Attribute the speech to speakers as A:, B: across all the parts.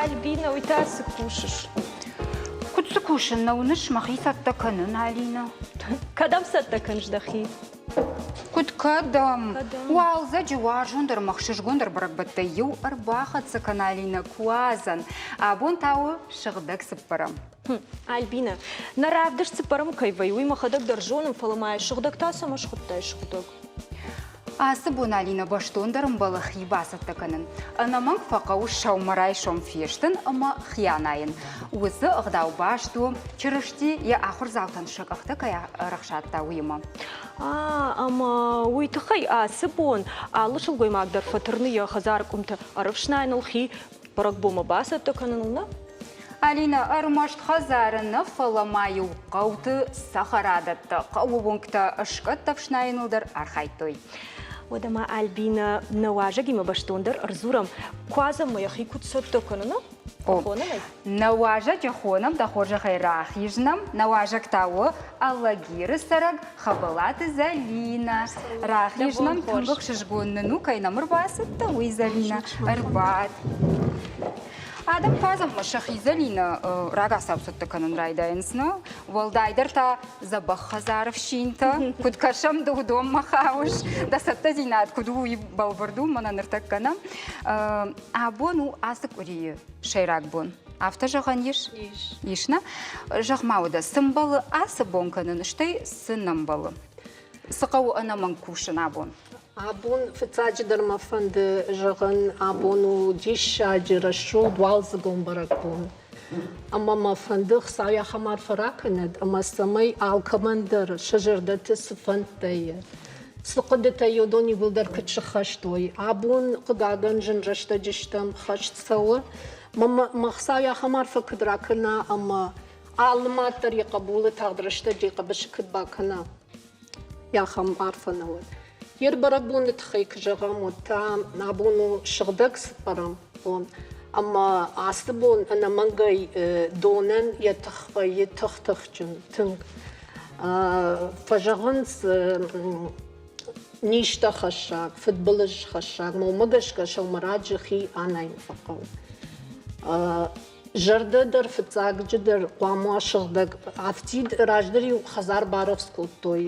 A: Альбина, уый та цы кусыс?
B: Куыд цы кусын, нӕ уыныс, мӕхи цӕттӕ кӕнын, Алина.
A: Кӕдӕм цӕттӕ кӕныс дӕхи?
B: Куыд кӕдӕм? Уалдзӕджы уарзондӕр ӕмӕ ӕхсызгондӕр бӕрӕгбӕттӕй иу ӕрбахӕццӕ кӕны Алинӕ Куадзӕн. Абон та у сыгъдӕг цыппӕрӕм.
A: Альбина, нӕ равдыст цыппӕрӕм кӕй вӕййы, уый мӕхӕдӕг дӕр зонын, фӕлӕ ма сыгъдӕг та цӕмӕ схуыдтай сыгъдӕг?
B: Ацы бон Алинӕ бӕстондӕр ӕмбӕлы хи бацӕттӕ кӕнын. Ӕнӕмӕнг фӕхъӕуы сӕумӕрайсом фестын ӕмӕ хи анайын. Уыцы ӕгъдау баст у, Чырысти йӕ ахуырдзаутӕн сӕ къӕхтӕ кӕй ӕрӕхсадта, уыимӕ.
A: Ӕмӕ уый тыххӕй ацы бон алы сылгоймаг дӕр фӕтырны йӕ хӕдзары къуымты ӕрыфснайыныл, хи бӕрӕгбонмӕ бацӕттӕ кӕныныл, нӕ?
B: Алинӕ, ӕрмӕст хӕдзары нӕ, фӕлӕ ма-иу хъӕуты цӕхӕрадӕттӕ, хъӕуы уынгтӕ скъӕттӕ ӕфснайыныл дӕр архайдтой.
A: Уӕдӕ ма Альбинӕ нӕ уазӕгимӕ бӕстондӕр ӕрдзурӕм, куадзӕнмӕ йӕхи куыд цӕттӕ кӕны, нӕ? Хонӕм ӕй?
B: Нӕ уазӕджы хонӕм, дӕ хорзӕхӕй рахизнӕм. Нӕ уазӕг та у Алагиры цӕрӕг Хӕбӕлаты Зӕлинӕ. Рахизнӕм тынг ӕхсызгон нын у, кӕй нӕм ӕрбацыдтӕ, уый Зӕлинӕ. Ӕрбад. Адӕм куадзӕнмӕ сӕхи Зӕлинӕ рагацау цӕттӕ кӕнын райдайынц, нӕ? Уӕлдайдӕр та дзӕбӕх хӕдзары фсинтӕ. Куыд кӕсӕм ды уыдонмӕ хауыс, дӕ цӕттӕдзинад куыд у, уый бӕлвырд у, мӕнӕ ныртӕккӕ нӕ. Абон у ацы къуырийы сӕйраг бон. Афтӕ зӕгъӕн ис?
A: Ис.
B: Ис, нӕ? Зӕгъ-ма уӕдӕ, цы мбӕлы ацы бон кӕнын, стӕй цы нӕ мбӕлы? Цы хъӕуы ӕнӕмӕнг кусын абон?
C: Абон фыццаджыдӕр мӕ фӕнды зӕгъын, абон у диссаджы рӕсугъд уалдзыгон бӕрӕгбон. Ӕмӕ мӕ фӕнды Хуыцау ахӕм арфӕ ракӕнӕд, ӕмӕ цӕмӕй алкӕмӕн дӕр сӕ зӕрдӕты цы фӕндтӕ и, цы хъуыдытӕ и, уыдон иууылдӕр куыд сыххӕст уой. Абон, хъыгагӕн, зын рӕстӕджы стӕм, хӕст цӕуы. Мӕ Хуыцау ахӕм арфӕ куыд ракӕна ӕмӕ алы мад дӕр йӕ хъӕбулы тагъд рӕстӕджы йӕ хъӕбысы куыд бакӕна, ахӕм арфӕ нӕ уӕд. Йе рбӕрӕгбоны тыххӕй куы зӕгъӕм, уӕд та абон у сыгъдӕг цыппӕрӕм бон. Ӕмӕ ацы бон ӕнӕмӕнгӕй донӕн йӕ тых вӕййы тых-тыхджын, тынг. Фӕзӕгъынц низтӕ хӕссаг, фыдбылыз хӕссаг, ӕмӕ уымӕ гӕсгӕ сӕумӕраджы хи анайын фӕхъӕуы. Зӕрдӕ дӕр фыццагджыдӕр хъуамӕ уа сыгъдӕг. Афтид раздӕр-иу хӕдзар барӕвдз кодтой.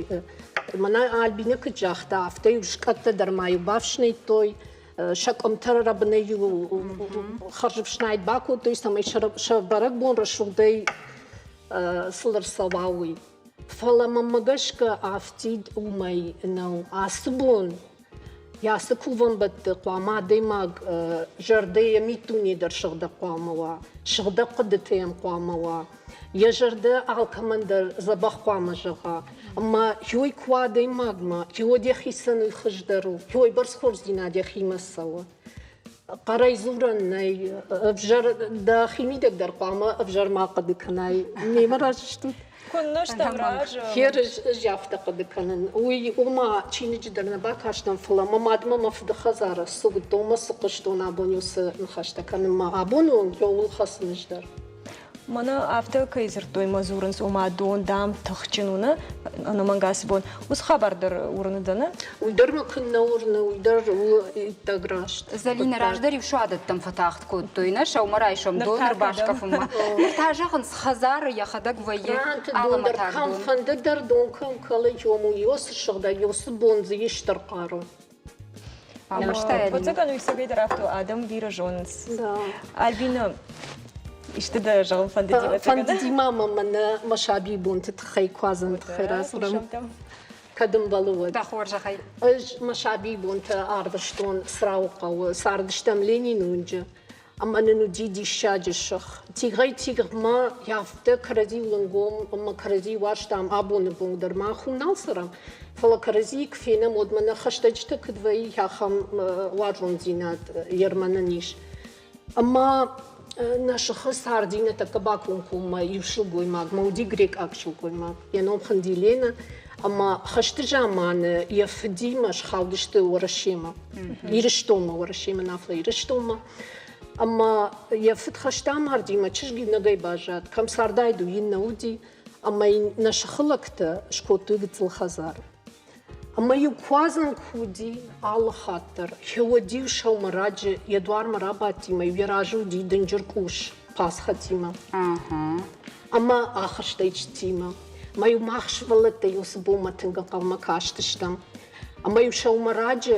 C: Мӕнӕ Альбинӕ куыд загъта, афтӕ-иу скъӕттӕ дӕр ма-иу бафснайдтой, сӕ къуымтӕ рӕбынӕй-иу хӕрзфснайд бакодтой, цӕмӕй сӕ бӕрӕгбон рӕсугъдӕй сыл ӕрцӕуа, уый. Фӕлӕ мӕнмӕ гӕсгӕ афтид уымӕй нӕу. Ацы бон Йӕ ацы кувӕнбӕтты хъуамӕ адӕймаг зӕрдӕ йӕ миддуне дӕр сыгъдӕг хъуамӕ уа, сыгъдӕг хъуыдытӕ йӕм хъуамӕ уа, йӕ зӕрдӕ алкӕмӕн дӕр дзӕбӕх хъуамӕ зӕгъа. Ӕмӕ йой куы уа адӕймагмӕ, йод йӕхицӕн уый хуыздӕр у, йой бӕрц хорздзинад йӕхимӕ цӕуы. Хъӕрӕй дзурӕн нӕй, ӕвзӕр дӕхимидӕг дӕр хъуамӕ ӕвзӕр ма хъуыды кӕнай. Мемӕ разы стут?
A: Куыннӕ стӕм разы.
C: Херыз ӕз афтӕ хъуыды кӕнын. Уый ома чиныджы дӕр нӕ бакастӕн, фӕлӕ мӕ мадмӕ мӕ фыды хӕдзары цы уыдтон, мӕ цы хъуыстон абон уыцы ныхӕстӕ кӕнынмӕ. Абоны онг иуыл хӕцын ӕз дӕр.
A: Мӕнӕ афтӕ кӕй дзырдтой мӕ дзурынц, ома дон, дам, тыхджын у, нӕ? Ӕнӕмӕнг ацы бон. Уыцы хабар дӕр уырны дӕ, нӕ?
C: Уый дӕр мӕ куыннӕ уырны, уый дӕр у иттӕг раст.
B: Зӕлинӕ, раздӕр-иу суадӕттӕм фӕтагъд кодтой, нӕ сӕумӕрайсом дон ӕрбаскъӕфынмӕ. Ныр та зӕгъынц, хӕдзары йӕхӕдӕг вӕййы алӕмӕтаг дон.
C: Кӕмфӕнды дӕр дон кӕм кӕлы, йом у йоцы сыгъдӕг, йоцы бон дзы ис стыр хъару.
A: Ӕвӕццӕгӕн, уый цӕгӕйдӕр афтӕ адӕм бирӕ зонынц. Альбина, исты дӕ зӕгъын фӕндыди?
C: Фӕндыди ма мӕ мӕнӕ мӕ сабийы бонты тыххӕй куадзӕны тыххӕй радзурӕм. Кӕд ӕмбӕлы, уӕд.
B: Дӕ хорзӕхӕй.
C: Ӕз мӕ сабийы бонтӕ арвыстон Црауы хъӕуы, цардыстӕм Ленины уынджы. Ӕмӕ нын уыди диссаджы сых. Тигъӕй-тигъмӕ афтӕ кӕрӕдзиуыл ӕнгом ӕмӕ кӕрӕдзи уарзтам абоны бон дӕр мах уым нал цӕрӕм, фӕлӕ кӕрӕдзийы куы фенӕм, уӕд мӕнӕ хӕстӕджытӕ куыд вӕййы, ахӕм уарзондзинад ермӕнӕн ис. Ӕмӕ нӕ сыхы царди нӕ тӕккӕ бакомкоммӕ иу сылгоймаг, мӕ уыди грекъаг сылгоймаг, йӕ ном хуынди Ленӕ, ӕмӕ хӕсты заманы йӕ фыдимӕ схаудысты Уӕрӕсемӕ, Ирыстонмӕ, Уӕрӕсемӕ нӕ, фӕлӕ Ирыстонмӕ. Ӕмӕ йӕ фыд хӕсты амарди, мӕ чызг иунӕгӕй баззад, кӕм цардаид, уый йын нӕ уыди, ӕмӕ йын нӕ сыхы лӕгтӕ скодтой гыццыл хӕдзар. Ӕмӕ-иу куадзӕн куы уыди алы хатт дӕр, уӕд-иу сӕумӕраджы йӕ дуармӕ рабадти ӕмӕ-иу йӕ разы уыди дынджыр къус пасхӕтимӕ ӕмӕ ахызтӕйчытимӕ. Ӕмӕ-иу мах сывӕллӕттӕй уыцы бонмӕ тынг ӕнхъӕлмӕ кастыстӕм. Ӕмӕ-иу сӕумӕраджы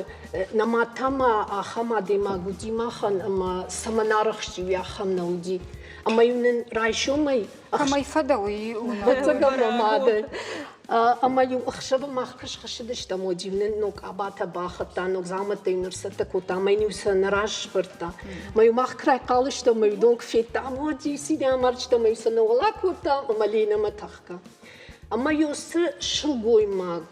C: нӕ мад та ма ахӕм адӕймаг уыди махӕн, ӕмӕ цӕмӕн арӕхсти, уый ахӕм нӕ уыди. Ӕмӕ-иу нын райсомӕй
B: Кӕмӕй фӕдӕ, уый
C: Ӕцӕгӕн мӕ мады. Ӕмӕ-иу ӕхсӕвы мах куы схуыссыдыстӕм, уӕд-иу нын ног къабатӕ бахыдта, ног дзаумӕттӕ-иу ныр цӕттӕ кодта ӕмӕ йын-иу сӕ нӕ раз сбырдта. Ӕмӕ-иу мах куы райхъал стӕм, ӕмӕ-иу дон куы федтам, уӕд-иу цинӕй амардыстӕм, ӕмӕ-иу сӕ нӕ уӕлӕ кодта ӕмӕ Ленӕмӕ тӕхгӕ. Ӕмӕ-иу цы сылгоймаг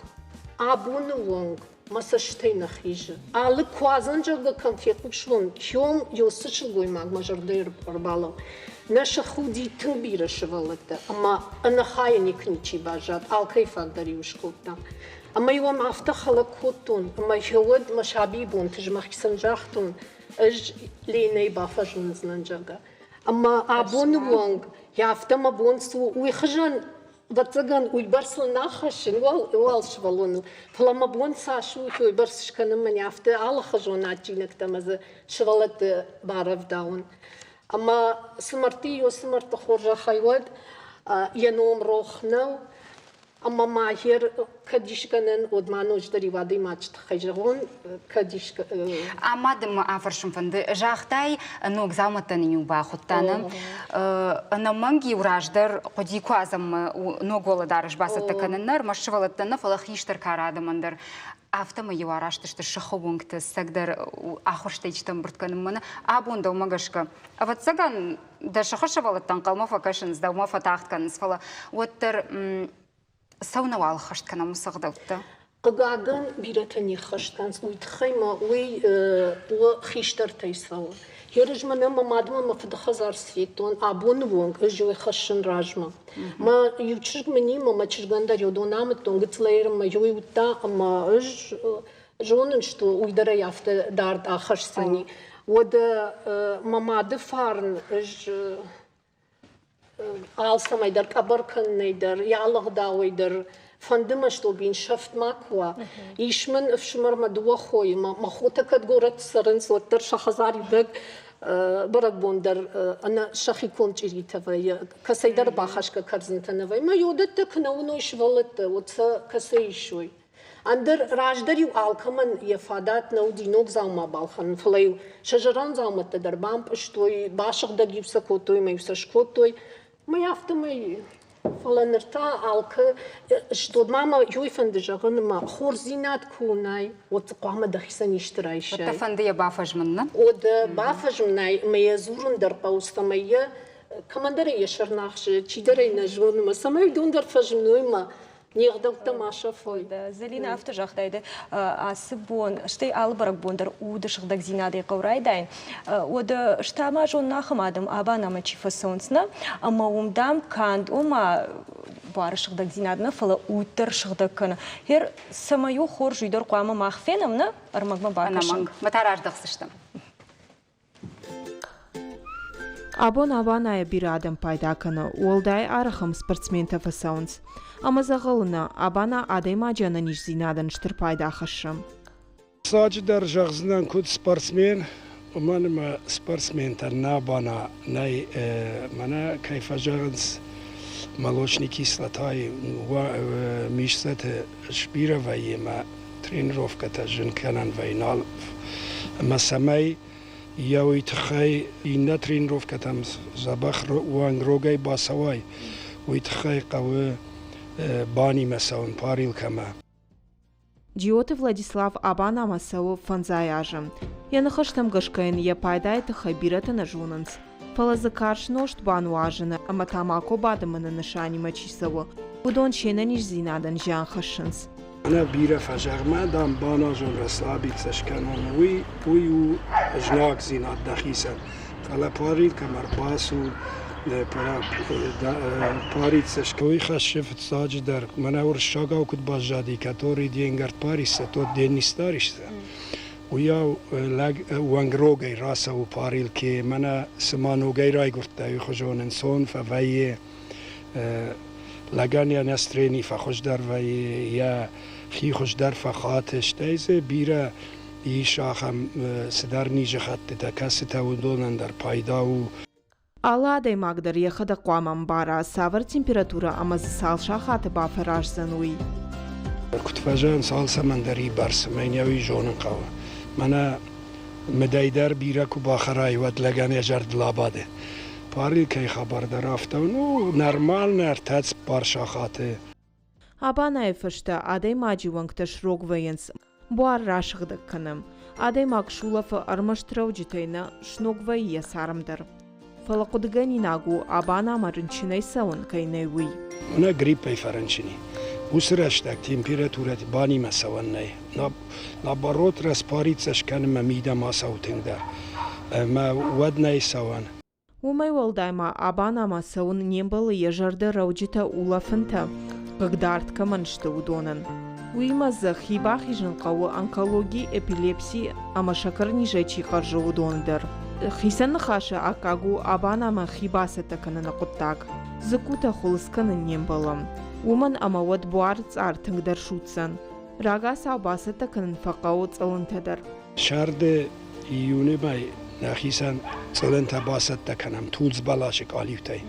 C: абоны онг мӕ цӕстӕй нӕ хизы. Алы куадзӕн, зӕгъгӕ, кӕм фехъусон, кӕм цы сылгоймаг мӕ зӕрдӕйы ӕрбалӕу. Нӕ сых уыди тынг бирӕ сывӕллӕттӕ, ӕмӕ ӕнӕхайӕ никуы ничи баззад, алкӕй фаг дӕр-иу скодта. Ӕмӕ-иу ӕм афтӕ хӕлӕг кодтон, ӕмӕ уӕд мӕ сабийы бонты мӕхицӕн загътон, ӕз Ленӕйы бафӕзмдзынӕн, зӕгъгӕ. Ӕмӕ абоны онг афтӕ мӕ бон цы у, уый хуызӕн Ӕвӕццӕгӕн, уыйбӕрц ыл нӕ хӕссын, уал сывӕллоныл, фӕлӕ мӕ бон цас у, уыйбӕрц скӕнын мӕн афтӕ алыхуызон адджинӕгтӕ ӕмӕ дзы сывӕллӕтты барӕвдауын. Ӕмӕ цы мӕрдты ё цы мӕрдты хорзӕхӕй уӕд, йӕ ном рох нӕу. Ӕмӕ ма гьер кӕд исгӕнӕн, уӕд ма ноджыдӕр иу адӕймаджы тыххӕй зӕгъон, кӕд ис.
B: Ӕмӕ дын мӕ афӕрсын фӕнды, загътай, ног дзаумӕттӕн-иу бахуыдта нӕ? Ӕнӕмӕнг-иу раздӕр хъуыди куадзӕнмӕ ног уӕлӕдарӕс бацӕттӕ кӕнын нӕ ӕрмӕст сывӕллӕттӕн нӕ, фӕлӕ хистӕр кары адӕмӕн дӕр. Афтӕмӕй-иу араст сты сыхы уынгты, цӕгдӕр ахуырстӕй ӕмбырд кӕнынмӕ. Абон дӕумӕ гӕсгӕ, ӕвӕццӕгӕн, дӕ сыхы сывӕллӕттӕ ӕнхъӕлмӕ фӕкӕсынц, дӕумӕ фӕтагъд кӕнынц, фӕлӕ уӕддӕр цӕуылнӕуал ӕххӕст кӕнӕм уыцы ӕгъдӕуттӕ?
C: Хъыгагӕн, бирӕтӕ не ххӕст кӕнынц, уый тыххӕй ма уый у хистӕртӕй цӕуы. Ерыс мӕнӕ мӕ мадмӕ мӕ фыды хӕдзар федтон, абоны онг ӕз уый хӕссын размӕ. Мӕ иу чызг мын имӕ, мӕ чызгӕн дӕр иу дон амыдтон, гыццылӕй мӕ уый уыдта ӕмӕ ӕз зонын, что уый дӕр ӕй афтӕ дард ахӕсдзӕни. Уӕдӕ мӕ мады фарн ӕз алцӕмӕй дӕр, къӕбӕр кӕнынӕй дӕр, йӕ алы дӕр фӕнды мӕ, чтобы йын сӕфт макуы уа. Ис мын ӕфсымӕр мӕ дыууӕ хойы, мӕ хотӕ кӕд горӕтты цӕрынц, уӕддӕр сӕ хӕдзар иунӕг бӕрӕгбон дӕр ӕнӕ сӕхи конд чъиритӕ вӕййы, кӕцӕйдӕр бахӕсгӕ кӕрдзынтӕ нӕ вӕййы. Мӕ йодӕттӕ куы нӕ уыной сывӕллӕттӕ, уӕд сӕ кӕцӕй исой? Ӕндӕр раздӕр-иу алкӕмӕн йӕ фадат нӕ уыди ног дзаума балхӕнын, фӕлӕ-иу сӕ зӕронд дзаумӕттӕ дӕр бампъызтой, басыгъдӕг-иу сӕ кодтой ӕмӕ-иу сӕ скодтой. Мӕ афтӕмӕй, фӕлӕ ныр та алкӕ стод ма мӕ уый фӕнды зӕгъын, ӕмӕ хорздзинад куы уынай, уӕд дзы хъуамӕ дӕхицӕн исты райсай.
B: Уӕд дӕ фӕнды йӕ бафӕзмын, нӕ?
C: О, дӕ бафӕзмынай ӕмӕ йӕ дзурын дӕр хъӕуы, цӕмӕй йӕ кӕмӕндӕр ӕй йӕ сӕр нӕ ахсы, чидӕр ӕй нӕ зоны, ӕмӕ цӕмӕй уыдон дӕр фӕзмной ӕмӕ Не гъдӕуттӕ ма сӕфой.
A: Зӕлинӕ афтӕ загътай, ацы бон, стӕй алы бӕрӕгбон дӕр уды сыгъдӕгдзинадӕй хъӕуы райдайын. Уӕдӕ стӕ ма зонын ахӕм адӕм абанамӕ чи фӕцӕуынц, нӕ? Ӕмӕ уым, дам, канд ома буары сыгъдӕгдзинад нӕ, фӕлӕ уд дӕр сыгъдӕг кӕны. Гъер цӕмӕй у хорз, уый дӕр хъуамӕ мах фенӕм, нӕ? Ӕрмӕгмӕ бакӕсӕм.
B: Ӕнӕмӕнг. Мӕ та раздӕхдзыстӕм.
D: Абон абанайӕ бирӕ адӕм пайда кӕны, уӕлдай арӕх ӕм спортсментӕ фӕцӕуынц. Ӕмӕ дзӕгъӕлы нӕ, абана адӕймаджы ӕнӕниздзинадӕн стыр пайда хӕссы.
E: Фыццаджыдӕр зӕгъдзынӕн, куыд спортсмен, уымӕн ӕмӕ спортсментӕн нӕ абана нӕй, мӕнӕ кӕй фӕзӕгъынц, молочный кислотайы мисцӕты сбирӕ вӕййы ӕмӕ тренировкӕтӕ зын кӕнӕн вӕййы нал. Ӕмӕ цӕмӕй йӕ уый тыххӕй иннӕ тренировкӕтӕм дзӕбӕх уӕнгрогӕй бацӕуай, уый тыххӕй хъӕуы банимӕ цӕуын парилкӕмӕ.
D: Джиоты Владислав абанамӕ цӕуы фӕндзай азы. Йӕ ныхӕстӕм гӕсгӕ йын йӕ пайдайы тыххӕй бирӕтӕ нӕ зонынц. Фӕлӕ дзы карз нозт бануазыны ӕмӕ тамако бадымыны нысанимӕ чи цӕуы, уыдон се нӕниздзинадӕн зиан хӕссынц.
E: Ӕнӕ бирӕ фӕзӕгъмӕ, дам, баназон, расслабиться скӕнон, уый, уый у знагдзинад дӕхицӕн. Фӕлӕ парилкӕм ӕрбацу, париться уый хӕссы фыццаджыдӕр, мӕнӕ уырыссагау куыд баззади, который день артпарится, тот день не старишься. Уыйау лӕг уӕнгрогӕй рацӕуы парилке, мӕнӕ цыма ногӕй райгуырдтӕ, уый хуызон ӕнцон фӕвӕййы. Лӕгӕн йӕ настроени фӕхуыздӕр вӕййы, йӕ Хи хуыздӕр фӕхаты, стӕй дзы бирӕ ис ахӕм цыдӕр низыхӕттытӕ, кӕцытӕ уыдонӕн дӕр пайда у.
D: Алы адӕймаг дӕр йӕхӕдӕг хъуамӕ ӕмбара, цавӕр температурӕ ӕмӕ дзы цал сахаты бафӕраздзӕн, уый.
E: Куыд фӕзӕгъынц, алцӕмӕн дӕр и бӕрц, ӕмӕ йын йӕ уый зонын хъӕуы. Мӕнӕ мыдӕй дӕр бирӕ куы бахӕрай, уӕд лӕгӕн йӕ зӕрдыл абады. Парилкӕйы хабар дӕр афтӕ у, ну, нормально ӕртӕ-цыппар сахаты.
D: Абанайы фӕстӕ адӕймаджы уӕнгтӕ срог вӕййынц, буар расыгъдӕг кӕны. Адӕймаг сулӕфы ӕрмӕст рӕуджытӕй нӕ, сног вӕййы йӕ царм дӕр. Фӕлӕ хъуыдыгӕнинаг у, абанамӕ рынчынӕй цӕуын кӕй нӕй, уый.
E: Мӕнӕ гриппӕй фӕрынчын и. Уыцы рӕстӕг температурӕ банимӕ цӕуӕн нӕй. Наоборот, распариться скӕнынмӕ мидӕмӕ цӕуы тынгдӕр. Ӕмӕ уӕд нӕй цӕуӕн.
D: Уымӕй уӕлдай ма абанамӕ цӕуын не мбӕлы йӕ зӕрдӕ рӕуджытӕ улӕфынтӕ хъыгдард кӕмӕн сты, уыдонӕн. Уыимӕ дзы хи бахизын хъӕуы онкологи, эпилепси ӕмӕ сӕкӕрнизӕй чи хъӕрзы, уыдоны дӕр. Хицӕн ныхасы аккаг у абанамӕ хи бацӕттӕ кӕныны хъуыддаг. Дзыккутӕ хуылыдз кӕнын не мбӕлы, уымӕн ӕмӕ уӕд буары цъар тынгдӕр судздзӕн. Рагацау бацӕттӕ кӕнын фӕхъӕуы цъылынтӕ дӕр.
E: Сӕрды июны мӕй нӕхицӕн цъылынтӕ бацӕттӕ кӕнӕм тулдз бӕласы къалиутӕй.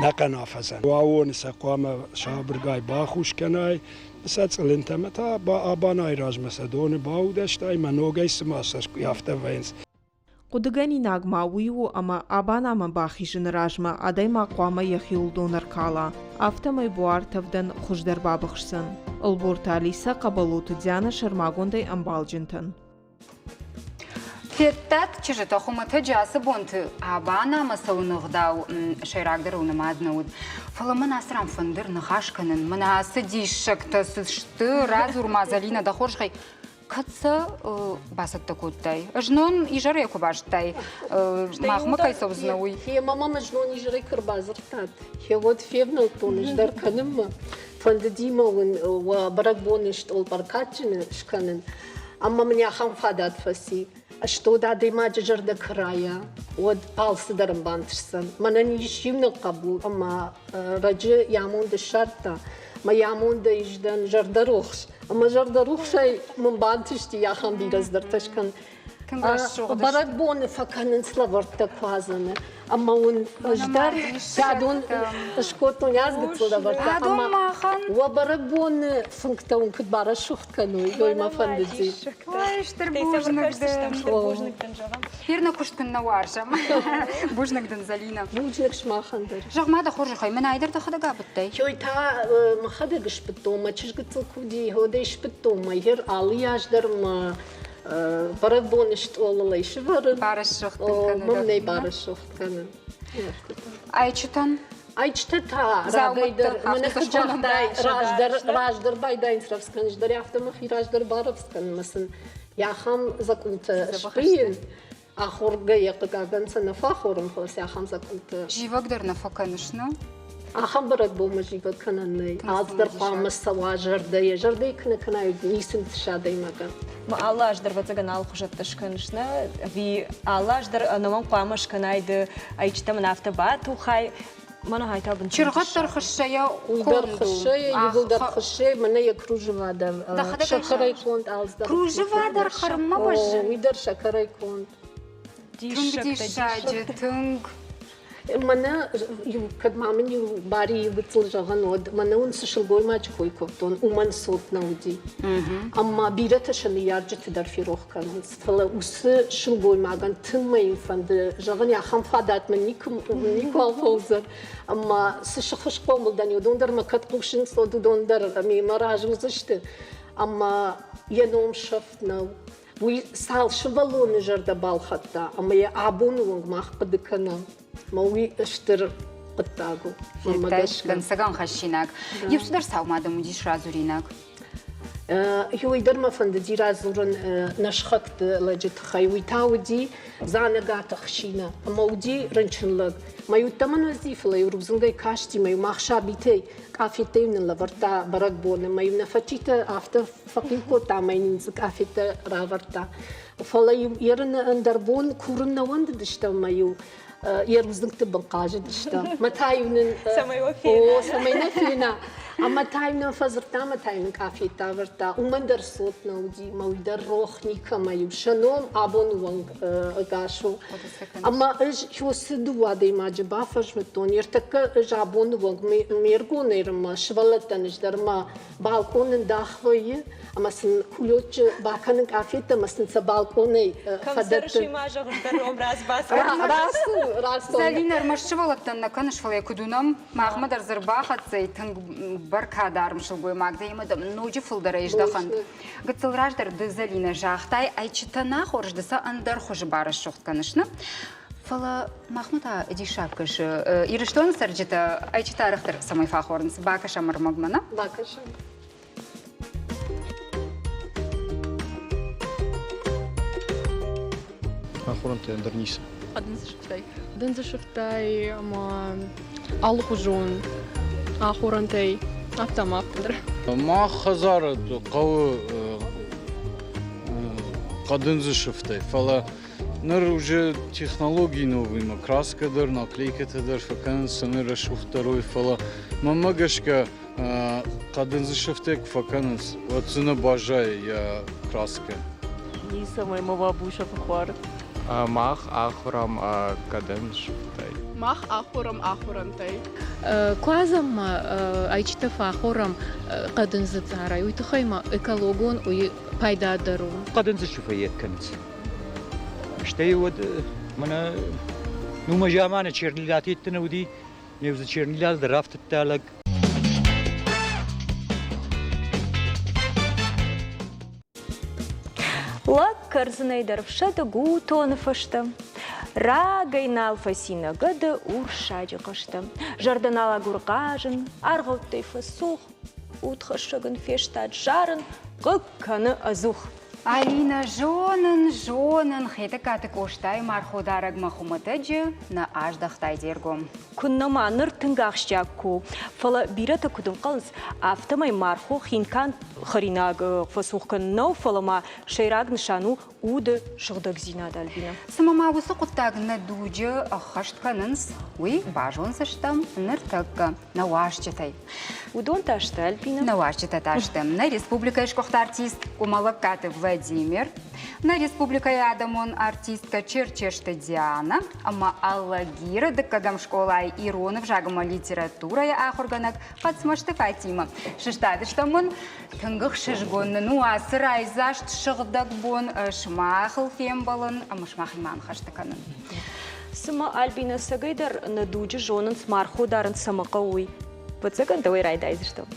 E: Нӕхъӕн афӕдзӕн. Уаууоны сӕ хъуамӕ сабыргай бахус кӕнай, сӕ цъылынтӕ ӕмӕ та абанайы размӕ сӕ доны баудӕстай ӕмӕ ногӕй цыма сӕ афтӕ вӕййынц.
D: Хъуыдыгӕнинаг ма уый у, ӕмӕ абанамӕ бахизыны размӕ адӕймаг хъуамӕ йӕхиуыл дон ӕркала, афтӕмӕй буар тӕвдӕн хуыздӕр бабыхсдзӕн. Ӕлборты Алисӕ Хъӕбӕлоты Дианӕ сӕрмагондӕй ӕмбалджынтӕн.
B: Федтат, чызджытӕ хуымӕтӕджы ацы бонты абанамӕ цӕуыны ӕгъдау сӕйрагдӕрыл нымад нӕ уыд. Фӕлӕ мӕн ацы ран фӕндыр ныхас кӕнын, мӕнӕ ацы диссӕгтӕ цы сты, радзур ма, Зӕлинӕ, дӕ хорзӕхӕй, Кӕд сӕ бацӕттӕ кодтай? Знон изӕрӕй куы базыдтай, махмӕ кӕй цӕудзынӕ, уый.
C: Мӕ мамӕ знон изӕрӕй куы ӕрбадзырдтат, уӕд февнӕлдтон ӕз дӕр кӕнынмӕ. Фӕндыди мӕ уын уӕ бӕрӕгбоны стъол бӕркадджыны скӕнын. Ӕмӕ мын ахӕм фадат фӕци. Стод адӕймаджы зӕрдӕ куы райа, уӕд алцыдӕр ын бантысдзӕн. Мӕнӕн ис иунӕг хъӕбул ӕмӕ раджы йӕ амонд ссардта. Мӕ йӕ амондӕй ис дӕн зӕрдӕрухс. Ӕмӕ зӕрдӕрухсӕй мын бантысти ахӕм бирӕ цыдӕртӕ скӕнын.
B: Тынг рӕсугъд.
C: Бӕрӕгбоны фӕкӕнынц лӕвӕрттӕ куадзӕны. Ӕмӕ уын ӕз дӕр сӕдон скодтон ӕз гыццыл лӕвӕрттӕ.
B: Адон махӕн.
C: Уӕ бӕрӕгбоны фынгтӕ уын куыд барӕсугъд кӕной, уый мӕ фӕндыди.
B: Ой, стыр бузныг дын.
A: Бузныг дын зӕгъӕм.
B: Ферна куыст куын нӕ уарзӕм. Бузныг дын, Залина.
C: Бузныг сымахӕн дӕр.
B: Зӕгъ ма дӕ хорзӕхӕй, мӕн айдӕр дӕхӕдӕг абыдтай?
C: Ой та мӕхӕдӕг сбыдтон, мӕ чызг гыццыл куы уыди, уӕдӕй сбыдтон мӕ гьер алы аз дӕр мӕ бӕрӕгбоны стъолыл ӕй сывӕрын.
B: Барӕсугъд кӕнын.
C: Мӕм нӕй барӕсугъд кӕнын.
B: Ӕйчытӕн?
C: Ӕйчытӕ та рагӕй дӕр, мӕнӕ куыд загътай, раздӕр, раздӕр байдайынц рӕвдз кӕнын, дӕр афтӕ мӕхи раздӕр барӕвдз кӕнынмӕ сын ахӕм дзӕкъултӕ сбийын. Ахоргӕ йӕ хъыгагӕн сӕ нӕ фӕхорын, фӕлӕ сӕ ахӕм дзӕкъултӕ.
B: Зивӕг дӕр нӕ фӕкӕныс, нӕ?
C: Ахӕм бӕрӕгбонмӕ зивӕг кӕнӕн нӕй. Алцыдӕр хъуамӕ цӕуа зӕрдӕйӕ. Зӕрдӕйы куы нӕ кӕнай, ницы нтысы адӕймагӕн.
A: Алы аз дӕр, ӕвӕццӕгӕн, алыхуызӕттӕ скӕныс, нӕ? Ӕви алы аз дӕр ӕнӕмӕнг хъуамӕ скӕнай ды ӕйчытӕ мын афтӕ батухай, мӕнӕ хай та бынтон
B: Чыргъӕд дӕр хыссӕйӕ
C: Дӕр хыссӕйӕ, иууылдӕр хыссӕйӕ, мӕнӕ йӕ кружева дӕр сӕкӕрӕй конд алцыдӕр.
B: Кружева дӕр хӕрынмӕ бӕззы?
C: Уый дӕр сӕкӕрӕй конд.
B: Тынг диссаджы, тынг.
C: Мӕнӕ кӕд ма мын иу бари иу гыццыл зӕгъын, уӕд мӕнӕ уын цы сылгоймаджы кой кодтон, уымӕн цот нӕ уыди. Ӕмӕ бирӕтӕ сӕ ныййарджыты дӕр ферох кӕнынц. Фӕлӕ уыцы сылгоймагӕн тынг мӕ фӕнды зӕгъын, ахӕм фадат мын никуал фӕуыдзӕн. Ӕмӕ цы сыхы схъомыл дӕн, уыдон дӕр мӕ кӕд хъусынц, уӕд уыдон дӕр мемӕ разы уыдзысты. Ӕмӕ йӕ ном сӕфт нӕу. Уый цал сывӕллоны зӕрдӕ балхӕдта, ӕмӕ йӕ абоны онг мах хъуыды кӕнӕм. Ӕмӕ уый стыр хъуыддаг у. Мӕнмӕ гӕсгӕ.
B: Дӕнцӕгӕн хӕссинаг. Иу цыдӕр сау ма дӕм уыдис радзуринаг.
C: Уый дӕр мӕ фӕндыди радзурын нӕ сыхӕгты лӕджы тыххӕй. Уый та уыди Дзанӕгаты ӕхсинӕ ӕмӕ уыди рынчын лӕг. Мӕ уыдтӕ мын уыди, фӕлӕ-иу рудзынгӕй касти, мӕ-иу мах сабитӕй къафеттӕ-иу нын лӕвӕрдта бӕрӕгбоны, мӕ-иу нӕ фӕччитӕ афтӕ фӕхъил кодта ӕмӕ йын дзы къафеттӕ равӕрдта. Фӕлӕ-иу ерыны ӕндӕр бон курын нӕ уӕндыдыстӕм ӕмӕ-иу. йӕ рудзынгты бын хъазыдыстӕм. Мӕ та-иу нын
A: Цӕмӕй уӕ фена.
C: О, цӕмӕй нӕ фена. Ӕмӕ та-иу нӕм фӕдзырдта ӕмӕ та-иу нын къафеттӕ ӕвӕрдта. Уымӕн дӕр цот нӕ уыди, мӕ уый дӕр рох никӕмӕй у. Сӕ ном абоны онг ӕгас у. Ӕмӕ ӕз уыцы дыууӕ адӕймаджы бафӕзмыдтон. Ӕртӕккӕ ӕз абоны онг ме ргон ӕрмӕ сывӕллӕттӕн ӕз дӕр мӕ балкъон ндах вӕййы ӕмӕ сын кулеччы бакӕнын къафеттӕ ӕмӕ сын сӕ балкъонӕй
A: фӕдӕттын.
C: Рацу, рацу.
B: Зӕлинӕ, ӕрмӕст сывӕллӕттӕн нӕ кӕныс, фӕлӕ куыд уынӕм, махмӕ дӕр дзы ӕрбахӕццӕ и тынг бӕркадарм сылгоймаг дӕ ӕмӕ дӕм ноджы фылдӕрӕй здӕхӕнт. Гыццыл раздӕр ды, Зӕлинӕ, загътай, ӕйчытӕ нӕ хорз, ды сӕ ӕндӕр хуызы барӕсугъд кӕныс, нӕ? Фӕлӕ махмӕ та диссаг кӕсы. Ирыстоны цӕрджытӕ ӕйчытӕ арӕхдӕр цӕмӕй фӕхорынц? Бакӕсӕм ӕрмӕгмӕ, нӕ?
C: Бакӕсӕм.
F: Ахорӕнтӕ ӕндӕр ницы.
G: Хъӕдындзы сыфтӕй. Хъӕдындзы сыфтӕй ӕмӕ алыхуызон ахорӕнтӕй, афтӕ ма афтӕ дӕр.
F: Мах хӕдзары хъӕуы хъӕдындзы сыфтӕй, фӕлӕ ныр уже технологи новыймӕ краскӕ дӕр, наклейкӕтӕ дӕр фӕкӕнынц, цӕмӕй рӕсугъддӕр уой, фӕлӕ мӕнмӕ гӕсгӕ хъӕдындзы сыфтӕ куы фӕкӕнынц, уӕд дзы нӕ баззайы йӕ краскӕ.
H: Ницӕмӕй мӕ бабуся фӕхуар.
I: Мах ахуырӕм хъӕдындзы сыфтӕй.
G: Мах ахуырӕм ахуырӕнтӕй.
J: Куадзӕнмӕ ӕйчытӕ фӕхорӕм хъӕдындзы цъарӕй, уый тыххӕй ма экологон уый пайда дӕр у.
K: Хъӕдындзы сыфӕй йед кӕнынц. Стӕй уӕд мӕнӕ ну мӕ заманы чернилаты йедты нӕ уыди, ме дзы чернила дӕр рафтыдта лӕг.
A: Лӕг кӕрдзынӕй дӕр фсӕды гутоны фӕстӕ. Рагӕй нал фӕци нӕ гӕды урссаджы хъӕстӕ. Зӕрдӕ нал агуры хъазын, аргъӕуттӕй фӕцух, удхӕссӕг ын фестад зарын, хъыг кӕны ӕдзух.
B: Алинӕ, зонын, зонын, Хетӕгкаты Къостайы марходарӕгмӕ хуымӕтӕджы нӕ аздӕхтай де ргом.
A: Куыннӕ ма ныр тынг ахсджиаг куы у, фӕлӕ бирӕтӕ куыд ӕнхъӕлынц, афтӕмӕй мархо хинкӕн хӕринаг фӕцух кӕнын нӕу, фӕлӕ ма сӕйраг нысан у уды сыгъдӕгдзинад, Альбина.
B: Цымӕ ма уыцы хъуыддаг нӕ дуджы ӕххӕст кӕнынц, уый базондзыстӕм ныртӕккӕ нӕ уазджытӕй.
A: Уыдон та сты, Альбина?
B: Нӕ уазджытӕ та сты нӕ республикӕйы сгуыхт артист Къуымӕлӕгкаты Владимир, нӕ республикӕйы адӕмон артисткӕ Черчесты Диана ӕмӕ Алагиры дыккӕгӕм скъолайы ирон ӕвзаг ӕмӕ литературӕйы ахуыргӕнӕг Хъӕцмӕзты Фатимӕ. Сыстадыстӕм уын, тынг ӕхсызгон нын у ацы райдзаст сыгъдӕг бон сымахыл фембӕлын ӕмӕ сымахимӕ аныхӕстӕ кӕнын.
A: Цымӕ Альбинӕ цӕгӕй дӕр нӕ дуджы зонынц мархо дарын цӕмӕ хъӕуы, уый? Ӕвӕццӕгӕн дӕуӕй райдайдзыстӕм.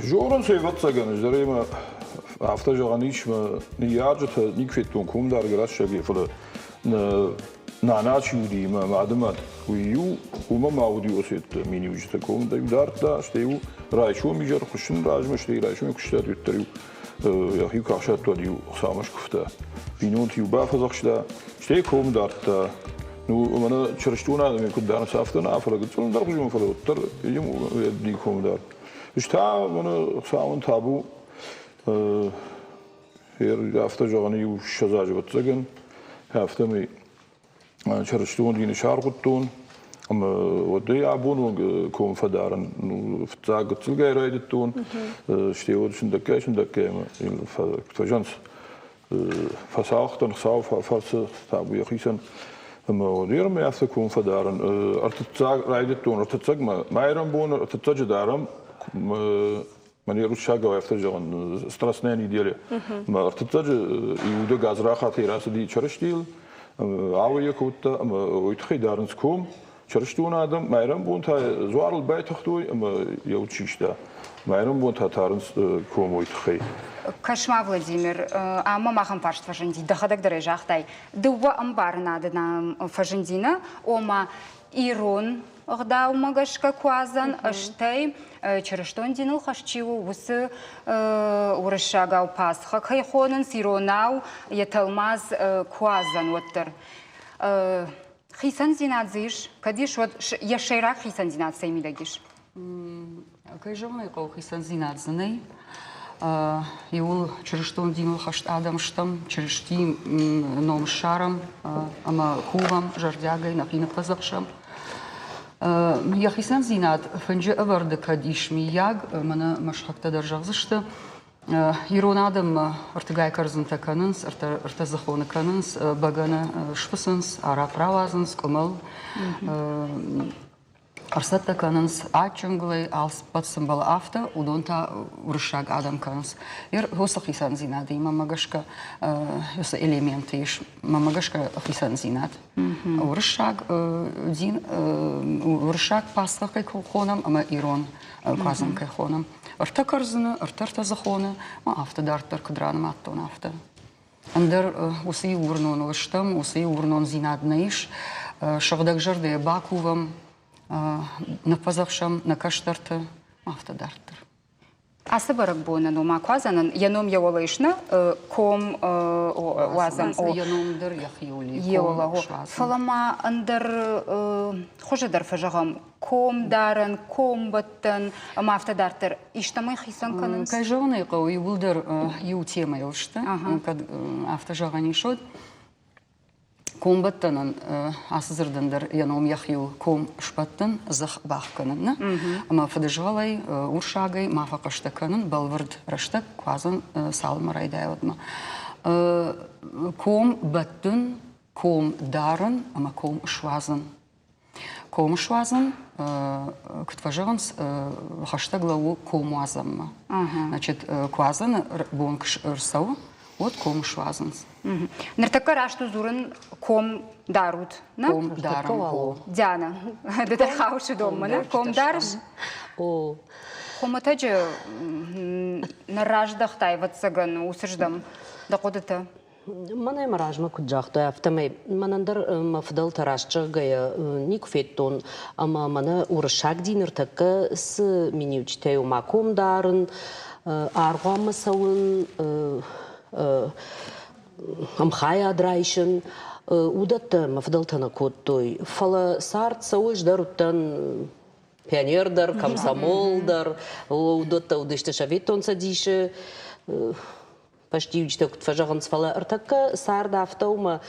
L: Зонынц, ӕвӕццӕгӕн, ӕз дӕр ӕмӕ афтӕ зӕгъӕн ис, мӕ ныййарджытӕ никуы федтон комдаргӕ рӕстӕг, фӕлӕ нана чи уыди, мӕ мады мад, уый-иу уымӕ ма уыди осетты миниуджытӕ комдӕ-иу дардта, стӕй-иу райсом изӕр хуыссын размӕ, стӕй райсом куыстат, уӕддӕр-иу йӕхи куы ахсадта, уӕд-иу Хуыцаумӕ скуывта. Бинонты-иу бафӕдзӕхста, стӕй ком дардта. Ну, мӕнӕ чырыстон адӕмӕй куыд дарынц, афтӕ нӕ, фӕлӕ гыццыл ӕндӕрхуызон, фӕлӕ уӕддӕр йе ком дар. Ӕз та мӕнӕ Хуыцауӕн табу, афтӕ зӕгъӕн, иу 20 азы ӕвӕццӕгӕн, афтӕмӕй чырыстон дины саргъуыдтон ӕмӕ уӕдӕй абон онг ком фӕдарын фыццаг гыццылгай райдыдтон, стӕй уӕд сындӕггай-сындӕггай ӕмӕ фӕзӕнц фӕцагътон Хуыцауы фӕрцы табу йӕхицӕн ӕмӕ уӕд ӕрмӕ афтӕ ком фӕдарын. Ӕртыццаг райдыдтон ӕртыццӕгмӕ майрӕмбоны ӕртыццӕджы дарӕм Мӕн руссагау афтӕ зӕгъын, страстная неделя. Мӕ ӕртыццӕджы Иудӕ гадзрахатӕй рацыди Чырыстийыл, ауӕйӕ кодта ӕмӕ уый тыххӕй дарынц ком. Чырыстон адӕм майрӕмбон та дзуарыл байтыгътой ӕмӕ йӕ уд систа. Майрӕмбон та тарынц ком уый тыххӕй.
B: Кӕс-ма, Владимир, ам мӕм ахӕм фарст фӕзынди, дӕхӕдӕг дӕр ӕй загътай. Дыууӕ ӕмбарынады нӕм фӕзынди, нӕ? Ома, ирон ӕгъдаумӕ гӕсгӕ куадзӕн, стӕй чырыстон диныл хӕст чи у, уыцы уырыссагау Пасха кӕй хонынц, иронау йӕ тӕлмац куадзӕн уӕддӕр. Хицӕндзинад дзы ис? Кӕд ис, уӕд йӕ сӕйраг хицӕндзинад цӕй мидӕг ис?
M: Кӕй зӕгъын ӕй хъӕуы, хицӕндзинад дзы нӕй. Иуыл чырыстон диныл хӕст адӕм стӕм, Чырыстийы ном ссарӕм ӕмӕ кувӕм зӕрдиагӕй, нӕхи ныффӕдзӕхсӕм. Йӕ хицӕндзинад фынджы ӕвӕрды кӕд ис, миййаг, мӕнӕ мӕ сыхӕгтӕ дӕр зӕгъдзысты, Ирон адӕммӕ ӕртыгай кӕрдзынтӕ кӕнынц, ӕртӕдзыхоны кӕнынц, бӕгӕны сфыцынц, арахъ рауадзынц, къуымӕл ӕрцӕттӕ кӕнынц адджынгуылӕй, алцыппӕт цы мбӕлы, афтӕ, уыдон та уырыссаг адӕм кӕнынц. Уыцы хицӕндзинадимӕ мӕ гӕсгӕ уыцы элементы ис, мӕ гӕсгӕ хицӕндзинад. Уырыссаг дин, уырыссаг пасха кӕй хонӕм ӕмӕ ирон куадзӕн кӕй хонӕм. Ӕртӕ кӕрдзыны, ӕртӕ ӕртӕдзыхоны, афтӕ дарддӕр куыд ранымадтон, афтӕ. Ӕндӕр уыцы иу уырноныл стӕм, уыцы иу уырнондзинад нӕ ис. Сыгъдӕг зӕрдӕйӕ бакувӕм, ныффӕдзӕхсӕм нӕ кӕстӕрты, афтӕ дарддӕр.
B: Ацы бӕрӕгбонӕн, ома куадзӕнӕн, йӕ ном йӕ уӕлӕ ис нӕ ком уадзӕм.
M: Йӕ ном дӕр йӕхиуыл и.
B: Йӕ уӕлӕ, Фӕлӕ ма ӕндӕр хуызы дӕр фӕзӕгъӕм комдарӕн, комбӕттӕн ӕмӕ афтӕ дарддӕр истӕмӕй хицӕн кӕнынц?
M: Кӕй зӕгъын ӕй хъӕуы, иууылдӕр иу темӕйыл сты, кӕд афтӕ зӕгъӕн ис, уӕд. Комбӕттӕнӕн ацы дзырдӕн дӕр йӕ ном йӕхиуыл ком сбӕттын, дзых бахгӕнын, нӕ? Ӕмӕ фыдызгъӕлӕй, урсагӕй ма фӕхъӕстӕ кӕнын бӕлвырд рӕстӕг куадзӕн цалынмӕ райдайа, уӕдмӕ. Ком бӕттын, ком дарын ӕмӕ ком суадзын. Ком суадзын, куыд фӕзӕгъынц, хӕстӕг лӕууы комуадзӕнмӕ. Значит, куадзӕны бон куы рцӕуы, уӕд ком суадзынц.
B: Ныртӕккӕ раст у дзурын ком дарут, нӕ?
M: Ком дарӕм.
B: Диана, ды дӕр хауыс уыдонмӕ, нӕ? Ком дарыс?
C: О.
B: Хуымӕтӕджы нӕ раздӕхтай, ӕвӕццӕгӕн, уыцырдӕм дӕ хъуыдытӕ.
N: Мӕнӕ мӕ размӕ куыд загътай, афтӕмӕй мӕнӕн дӕр мӕ фыдӕлтӕ раст зӕгъгӕйӕ никуы федтон, ӕмӕ мӕнӕ уырыссаг дин ныртӕккӕ цы миниуджытӕй у ма ком дарын, аргъуанмӕ цӕуын, ӕмхайад райсын, уыдӕттӕ мӕ фыдӕлтӕ нӕ кодтой. Фӕлӕ цард цӕуы, ӕз дӕр уыдтӕн пионер дӕр, комсомол дӕр, уыдӕттӕ уыдысты Советон Цӕдисы фӕстиуджытӕ куыд фӕзӕгъынц, фӕлӕ ӕртӕккӕ цард афтӕ у, ӕмӕ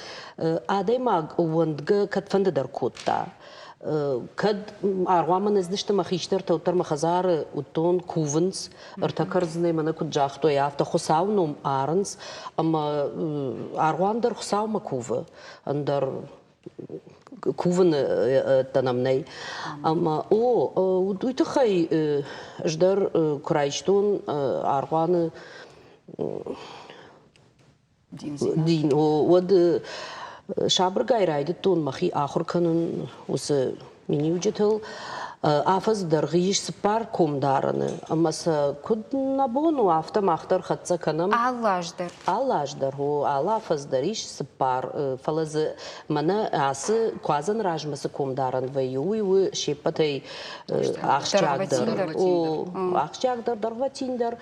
N: адӕймаг ӕууӕндгӕ кӕдфӕнды дӕр кодта. Кӕд аргъуанмӕ ныцыдысты мӕ хистӕртӕ, уӕддӕр мӕ хӕдзары уыдтон кувынц, ӕртӕ кӕрдзынӕй мӕнӕ куыд загътой, афтӕ Хуыцауы ном арынц, ӕмӕ аргъуан дӕр Хуыцаумӕ кувы, ӕндӕр кувыны нӕм нӕй. Ӕмӕ о, уый тыххӕй ӕз дӕр куы райстон аргъуаны дин, уӕд сабыргай райдыдтон мӕхи ахуыр кӕнын уыцы миниуджытыл. Афӕдзы дӕргъы ис цыппар комдарӕны, ӕмӕ сӕ куыд нӕ бон у, афтӕ мах дӕр хӕццӕ кӕнӕм.
B: Алы аз дӕр?
N: Алы аз дӕр, о, алы афӕдз дӕр ис цыппар, фӕлӕ дзы мӕнӕ ацы куадзӕн размӕ цы комдарӕн вӕййы, уый у се ппӕтӕй ахсджиагдӕр. О, ахсджиагдӕр, дӕргъвӕтиндӕр.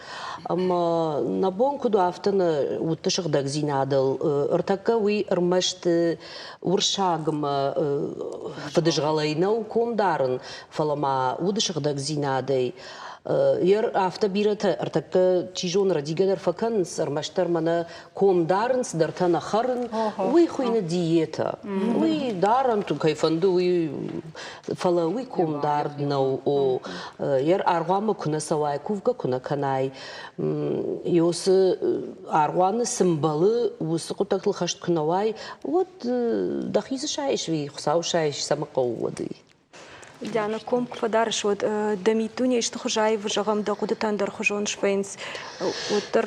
N: Ӕмӕ нӕ бон куыд у, афтӕ нӕ удты сыгъдӕгдзинадыл ӕртӕккӕ уый ӕрмӕст уырыссагмӕ фыдызгъӕлӕй нӕу ком дарын, фӕлӕ ма уды сыгъдӕгдзинадӕй. Афтӕ бирӕтӕ ӕртӕккӕ, чи зоны, рӕдигӕ дӕр фӕкӕнынц, ӕрмӕстдӕр мӕнӕ ком дарынц, дӕртӕ нӕ хӕрын, уый хуыйны диетӕ. Уый дарӕн, кӕй фӕнды, уый, фӕлӕ уый комдард нӕу. О, аргъуанмӕ куы нӕ цӕуай, кувгӕ куы нӕ кӕнай, Иосы аргъуаны цы мбӕлы, уыцы хъуыддӕгтыл хӕст куы нӕ уай, уӕд дӕхи цы сайыс, уый Хуыцау сайыс, цӕмӕ хъӕуы, уӕд уый.
A: Диана, ком куы фӕдарыс, уӕд дӕ миддуне исты хуыз аивы, зӕгъӕм, дӕ хъуыдытӕ ӕндӕрхуызон свӕййынц, уӕддӕр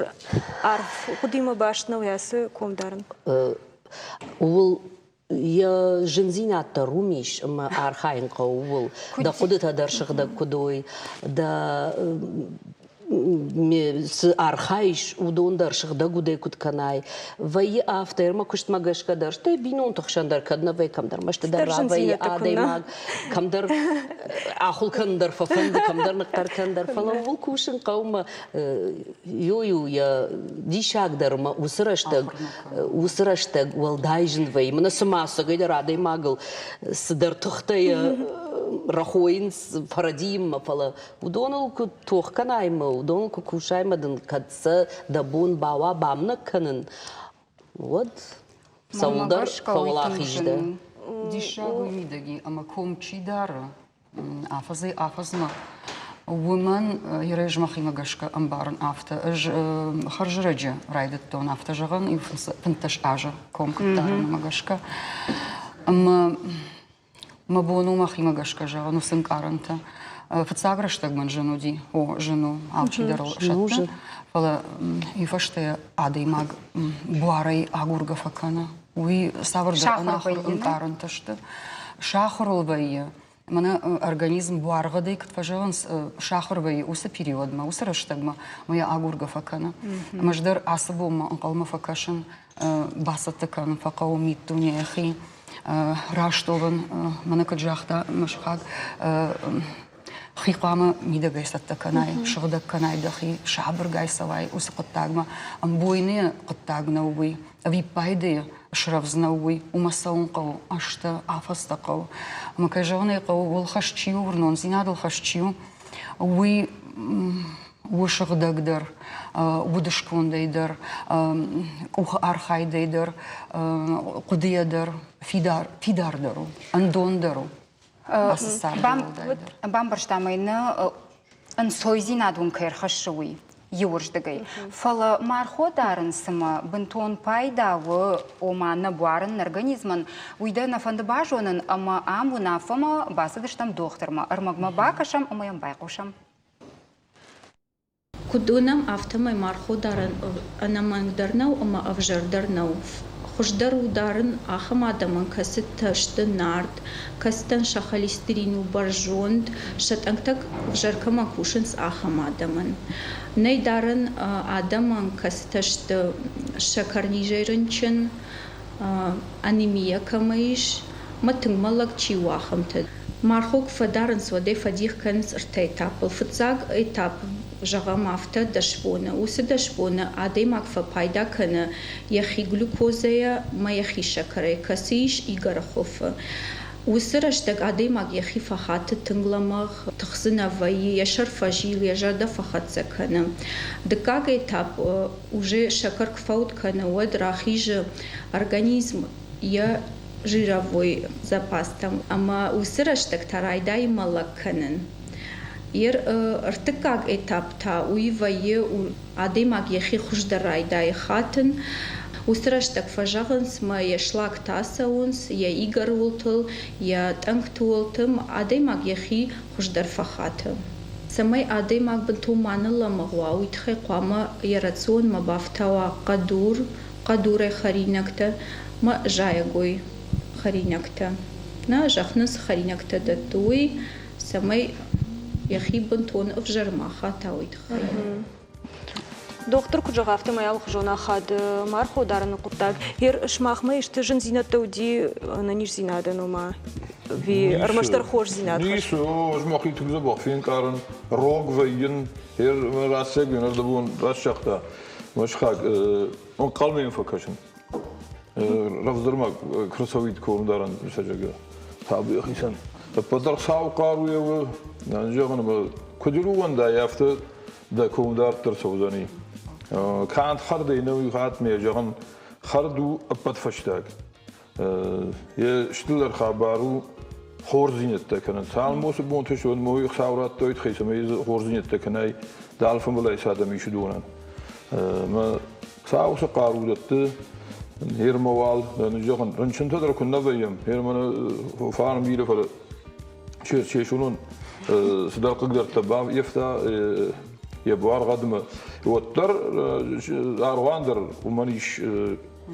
A: арф хъуыдимӕ баст нӕу ацы ком дарын?
N: Ууыл йӕ зындзинад дӕр уым ис ӕмӕ архайын хъӕуы ууыл. Дӕ хъуыдытӕ дӕр сыгъдӕг куыд уой, дӕ цы архайыс, уыдон дӕр сыгъдӕг удӕй куыд кӕнай. Вӕййы афтӕ, ӕрмӕ куыстмӕ гӕсгӕ дӕр, стӕй бинонты хсӕн дӕр кӕд нӕ вӕййы, кӕмдӕр мӕсты дӕр равӕййы адӕймаг, кӕмдӕр ахуыл кӕнын дӕр фӕфӕнды, кӕмдӕр ныхъхъӕр кӕнын дӕр, фӕлӕ ууыл кусын хъӕуы мӕ йо-иу йӕ диссагдӕр ӕмӕ уыцы рӕстӕг уыцы рӕстӕг уӕлдай зын вӕййы. Мӕнӕ цыма ӕцӕгӕйдӕр адӕймагыл цыдӕр тыхтӕ йӕ рӕхойынц фӕрӕдийынмӕ, фӕлӕ уыдоныл куы тох кӕнай ӕмӕ уыдоныл куы кусай ӕмӕ дын кӕд сӕ дӕ бон бауа бамнӕг кӕнын, уӕд цӕуылдӕр фӕуӕлахиз дӕ.
M: Диссаг уый мидӕг и, ӕмӕ ком чи дары, афӕдзӕй-афӕдзмӕ, уымӕн йӕ размӕхимӕ гӕсгӕ ӕмбарын афтӕ. Ӕз хӕрзрӕджы райдыдтон афтӕ зӕгъын, иу 15 азы ком куыд дарынмӕ гӕсгӕ. Ӕмӕ мӕ бон у мӕхимӕ гӕсгӕ зӕгъын уыцы ӕнкъарӕнтӕ. Фыццаг рӕстӕг мын зын уыди, о, зын у, алчидӕр ыл сӕтты, фӕлӕ иу фӕстӕ адӕймаг буарӕй агургӕ фӕкӕны. Уый цавӕрдӕр ӕнахуыр ӕнкъарӕнтӕ сты. Сахуыр ыл вӕййы. Мӕнӕ организм буаргъӕдӕй куыд фӕзӕгъынц, сахуыр вӕййы уыцы периодмӕ, уыцы рӕстӕгмӕ, ӕмӕ йӕ агургӕ фӕкӕны. Ӕмӕ ӕз дӕр ацы бонмӕ ӕнхъӕлмӕ фӕкӕсын, бацӕттӕ кӕнын фӕхъӕуы миддуне йӕхи. Раст уӕвын, мӕнӕ куыд загъта мӕ сыхаг, хи хъуамӕ мидӕгӕй цӕттӕ кӕнай, сыгъдӕг кӕнай дӕхи, сабыргай цӕуай уыцы хъуыддагмӕ. Ӕмбойны хъуыддаг нӕу уый, ӕвиппайды срӕвдз нӕу уый, уымӕ цӕуын хъӕуы, азтӕ, афӕдзтӕ хъӕуы. Ӕмӕ кӕй зӕгъын ӕй хъӕуы, ууыл хӕст чи у, уырнондзинадыл хӕст чи у, уый у сыгъдӕгдӕр, удыскондӕй дӕр, къухы архайдӕй дӕр, хъуыдыйӕ дӕр, фидар, фидардӕр у, ӕндондӕр у. Ацы царды уӕлдайдӕр.
B: Бамбӕрстам ӕй, нӕ ӕнцойдзинад уын кӕй ӕрхӕссы, уый иуырдыгӕй. Фӕлӕ мархо дарын цымӕ бынтон пайда у, ома нӕ буарын, нӕ организмӕн, уый дӕр нӕ фӕнды базонын ӕмӕ ам уынаффӕмӕ бацыдыстӕм дохтырмӕ. Ӕрмӕгмӕ бакӕсӕм ӕмӕ йӕм байхъусӕм.
O: Куыд уынӕм, афтӕмӕй марходарӕн ӕнӕмӕнгдӕр нӕу ӕмӕ ӕвзӕрдӕр нӕу. Хуыздӕр у дарын ахӕм адӕмӕн, кӕцытӕ сты нард, кӕцытӕн сӕ холестерин у бӕрзонд, сӕ тъӕнгтӕ ӕвзӕр кӕмӕн кусынц, ахӕм адӕмӕн. Нӕй дарӕн адӕмӕн, кӕцытӕ сты сӕкӕрнизӕй рынчын, анемия кӕмӕ ис, ӕмӕ тынг мӕллӕг чи у, ахӕмтӕ. Мархо куы фӕдарынц, уӕд ӕй фӕдих кӕнынц ӕртӕ этапыл. Фыццаг этап, зӕгъӕм, афтӕ 10 боны. Уыцы 10 боны адӕймаг фӕпайда кӕны йӕхи глюкозӕйӕ ӕмӕ йӕхи сӕкӕрӕй, кӕцы ис игӕры хуылфы. Уыцы рӕстӕг адӕймаг йӕхи фӕхаты тынг лӕмӕгъ, тых дзы нӕ вӕййы, йӕ сӕр фӕзилы, йӕ зӕрдӕ фӕхӕццӕ кӕны. Дыккаг этап уже сӕкӕр куы фӕуд кӕны, уӕд рахизы организм йӕ жировой запастӕм ӕмӕ уыцы рӕстӕг та райдайы мӕлӕг кӕнын. Ӕртыккаг этап та уый вӕййы адӕймаг йӕхи хуыздӕр райдайы хатын. Уыцы рӕстӕг фӕзӕгъынц, мӕ йӕ слӕгтӕ ацӕуынц, йӕ игӕры уылтыл, йӕ тъӕнгты уылты адӕймаг йӕхи хуыздӕр фӕхаты. Цӕмӕй адӕймаг бынтон ма ныллӕмӕгъ уа, уый тыххӕй хъуамӕ йӕ рационмӕ бафтауа хъӕдур, хъӕдурӕй хӕринӕгтӕ ӕмӕ зайӕгой хӕринӕгтӕ. Нӕ зӕхх нын цы хӕринӕгтӕ дӕтты, уый, цӕмӕй йӕхи бынтон ӕвзӕр ма хата, уый тыххӕй.
A: Дохтыр куыд зӕгъы, афтӕмӕй алыхуызон ахады мархо дарыны хъуыддаг. Ер сымахмӕ исты зындзинӕдтӕ уыди ӕнӕниздзинадӕн, ома ӕви ӕрмӕстдӕр хорздзинад?
L: Ницы, ӕз мӕхи тынг дзӕбӕх фенкъарын, рог вӕййын. Ер рацӕг ӕрдӕбон раст загъта мӕ сыхаг, ӕнхъӕлмӕ йӕм фӕкӕсын. Рӕвдздӕр ма куы рцӕуид комдарӕн сӕджӕгӕ. Табу йӕхицӕн. Ӕппӕтдӕр сау хъаруйӕ у, зӕгъын, ӕмӕ куыд ӕруӕндай, афтӕ дӕ ком дарддӕр цӕудзӕни. Канд хӕрдӕй нӕу хатт ме зӕгъын, хӕрд у ӕппӕт фӕстаг. Йе стылдӕр хабар у хорздзинӕдтӕ кӕнын. Цалынмӕ уыцы бонты суӕн мой Хуыцау радтой тыххӕй, цӕмӕй хорздзинӕдтӕ кӕнай, дӕ алфамбылай цы адӕм ис, уыдонӕн. Мӕ Хуыцау уыцы хъару дӕтты, нырма уал, зӕгъын, рынчынтӕ дӕр куы нӕ вӕййӕм, нырма фарн бирӕ, фӕлӕ чесунон цыдӕр хъыгдӕрдтӕ бавйӕфта йӕ буаргъӕдмӕ, уӕддӕр аргъуан дӕр уымӕн ис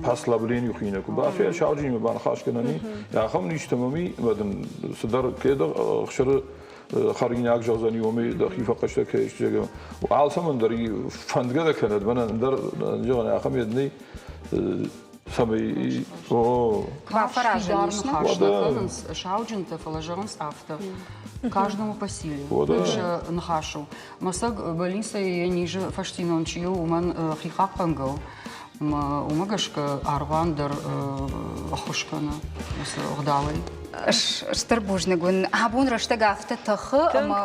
L: послаблению хинӕ куы бафӕ сауджынимӕ баныхас кӕнӕни, ахӕм низтӕ мӕм и, ӕмӕ дын цыдӕр кӕд ӕхсыры хӕринаг зӕгъдзӕни, уымӕй дӕхи фӕхъӕстӕ кӕй сты, алцӕмӕн дӕр фӕндгӕ дӕ кӕнӕд, мӕнӕн ӕндӕр зӕгъӕн ахӕм йед нӕй, цӕмӕй
M: Бафӕразӕн ис ныхас нӕ кӕнынц сауджынтӕ, фӕлӕ зӕгъынц афтӕ. Каждому по силе. Сӕ ныхас у. Мӕсӕг больницӕйы йӕ низы фӕстинон чи у, уымӕн хи хъахъхъӕнгӕ у. Ӕмӕ уымӕ гӕсгӕ аргъуан дӕр ӕххуыс кӕны уыцы ӕгъдауӕй.
B: Стыр бузныг уын. Абон рӕстӕг афтӕ тӕхы, ӕмӕ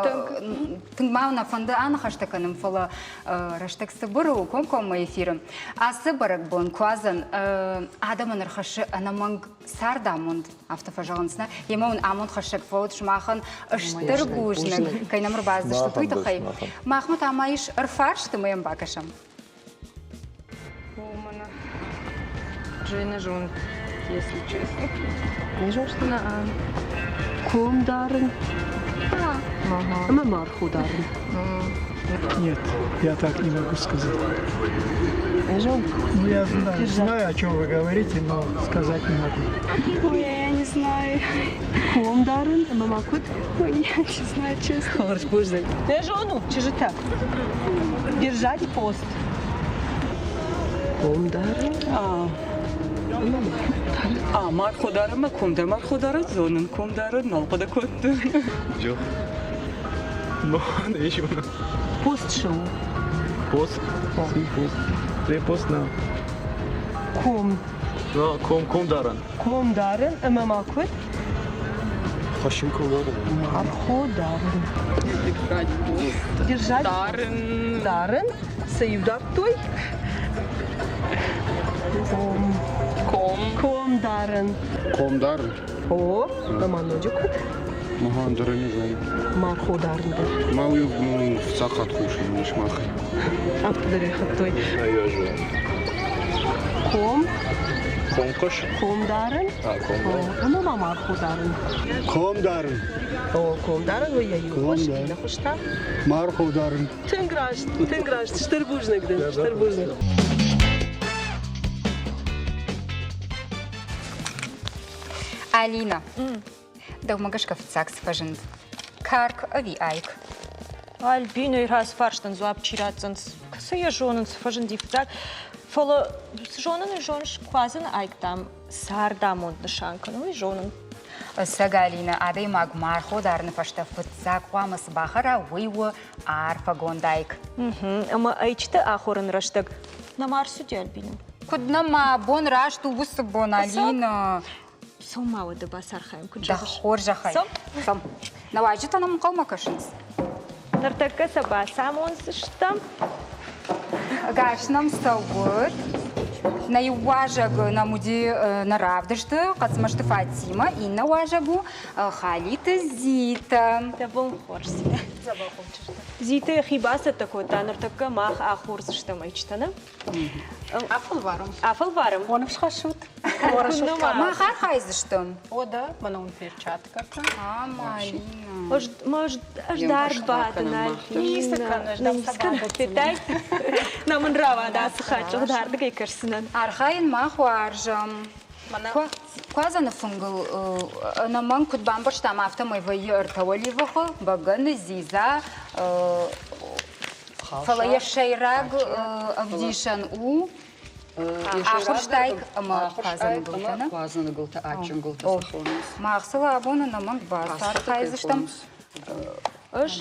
B: тынг ма нӕ фӕнды аныхӕстӕ кӕнын, фӕлӕ рӕстӕг цыбыр у комкоммӕ эфиры. Ацы бӕрӕгбон Куадзӕн адӕмӕн ӕрхӕссы ӕнӕмӕнг цардамонд, афтӕ фӕзӕгъынц, нӕ? Йемӕ уын амондхӕссӕг фӕуӕд сымахӕн стыр бузныг, кӕй нӕм ӕрбацыдыстут, уый тыххӕй. Махмӕ та ма ис ӕрфарст ӕмӕ йӕм бакӕсӕм.
H: Уже не зонут, если честно.
P: Не зоныс? Ком дарын ӕмӕ мархо дарын.
E: Нет, я так не могу сказать.
P: Не зон?
E: Ну, я знаю, знаю, о чем вы говорите, но сказать не могу.
G: Ой, я не знаю.
P: Ком дарын ӕмӕ ма куыд?
G: Ой, я не знаю, честно.
P: Хорз, бузныг. Не зону, чызджытӕ. Держать пост.
Q: Ком дарын? А, мархо дарын ма ком дарын. Мархо дарын зонын, ком дарын нал хъуыды кодтон.
I: Жок. Не зону.
P: Пост шы у?
I: Пост? Пост. Репост на.
P: Ком.
I: Ком, ком дарын.
P: Ком дарын ӕмӕ ма куыд?
I: Хӕссын ком дарын.
P: Мархо дарын. Держать?
H: Дарын.
P: Дарын. Цы иу дардтой? Ком.
H: Ком.
P: Ком дарын.
R: Ком дарын.
P: О, ӕмӕ ноджы куыд?
R: Ага, ӕндӕр не знаю.
P: Мархо дарын дӕр.
R: Ма уый фыццаг хатт хъусын сымахӕй.
P: Афтӕ дӕр хуыдтой. Ком.
I: Комхъус.
P: Ком дарын.
I: Ком дарын.
P: Ӕмӕ ма мархо дарын.
R: Ком дарын.
P: О, ком дарын, уый йӕ иу хуыз, иннӕ хуыз та?
R: Мархо дарын.
P: Тынг раст, тынг раст. Стыр бузныг дын, стыр бузныг.
B: Алина, Дӕумӕ гӕсгӕ фыццаг цы фӕзынд? Карк ӕви айк?
A: Альбинӕйы раз фарстӕн дзуапп чи ратдзӕн, цы йӕ зонын, цы фӕзынди фыццаг. Фӕлӕ цы зонын, уый зоныс, куадзӕны айк, дам, цардамонд нысан кӕны, уый зонын.
B: Ӕцӕг, Алинӕ, адӕймаг мархо дарыны фӕстӕ фыццаг хъуамӕ цы бахӕра, уый у арфӕгонд айк.
A: Ӕмӕ ӕйчыты ахорыны рӕстӕг нӕма ӕрцыди, Альбинӕ?
B: Куыд нӕма, бон раст у уыцы бон, Алинӕ.
A: Цом ма уӕдӕ бацархайӕм, куыд
B: Дӕ
A: зӕгъыс?
B: хорзӕхӕй.
A: Цом.
B: Цом. Нӕ уазджытӕ нӕм ӕнхъӕлмӕ кӕсынц.
A: Ныртӕккӕ сӕ бацамондзыстӕм.
B: Ӕгас нӕм цӕугут. Нӕ иу уазӕг нӕм уыди нӕ равдысты Хъӕцмӕзты Фатимӕ, иннӕ уазӕг у Халиты Зита.
A: Дӕ бон хорз, Зита. Зита йӕхи бацӕттӕ кодта, ныртӕккӕ мах ахордзыстӕм ӕйчытӕ, нӕ?
C: Афӕлварӕм.
A: Афӕлварӕм.
C: Уӕ ныфс хӕссут?
B: Мах архайдзыстӕм.
C: О, да, мӕнӕ уын перчаткӕтӕ.
A: Ӕз дард бадын,
C: Ницы кӕныс, дӕм
A: Федтай? Нӕ мын рауад ацы хатт, ардыгӕй кӕсдзынӕн.
B: Архайын мах уарзӕм. Куадзӕны фынгыл ӕнӕмӕнг куыд бамбӕрстам, афтӕмӕй вӕййы ӕртӕ уӕливыхы, бӕгӕны, дзидза, Фӕлӕ йӕ сӕйраг ӕвдисӕн у ахуырстайк ӕмӕ куадзӕны гуылтӕ.
M: Куадзӕны гуылтӕ, адджын гуылтӕ сӕ хонынц.
B: Мах сыл абон ӕнӕмӕнг бацархайдзыстӕм.
A: Ӕз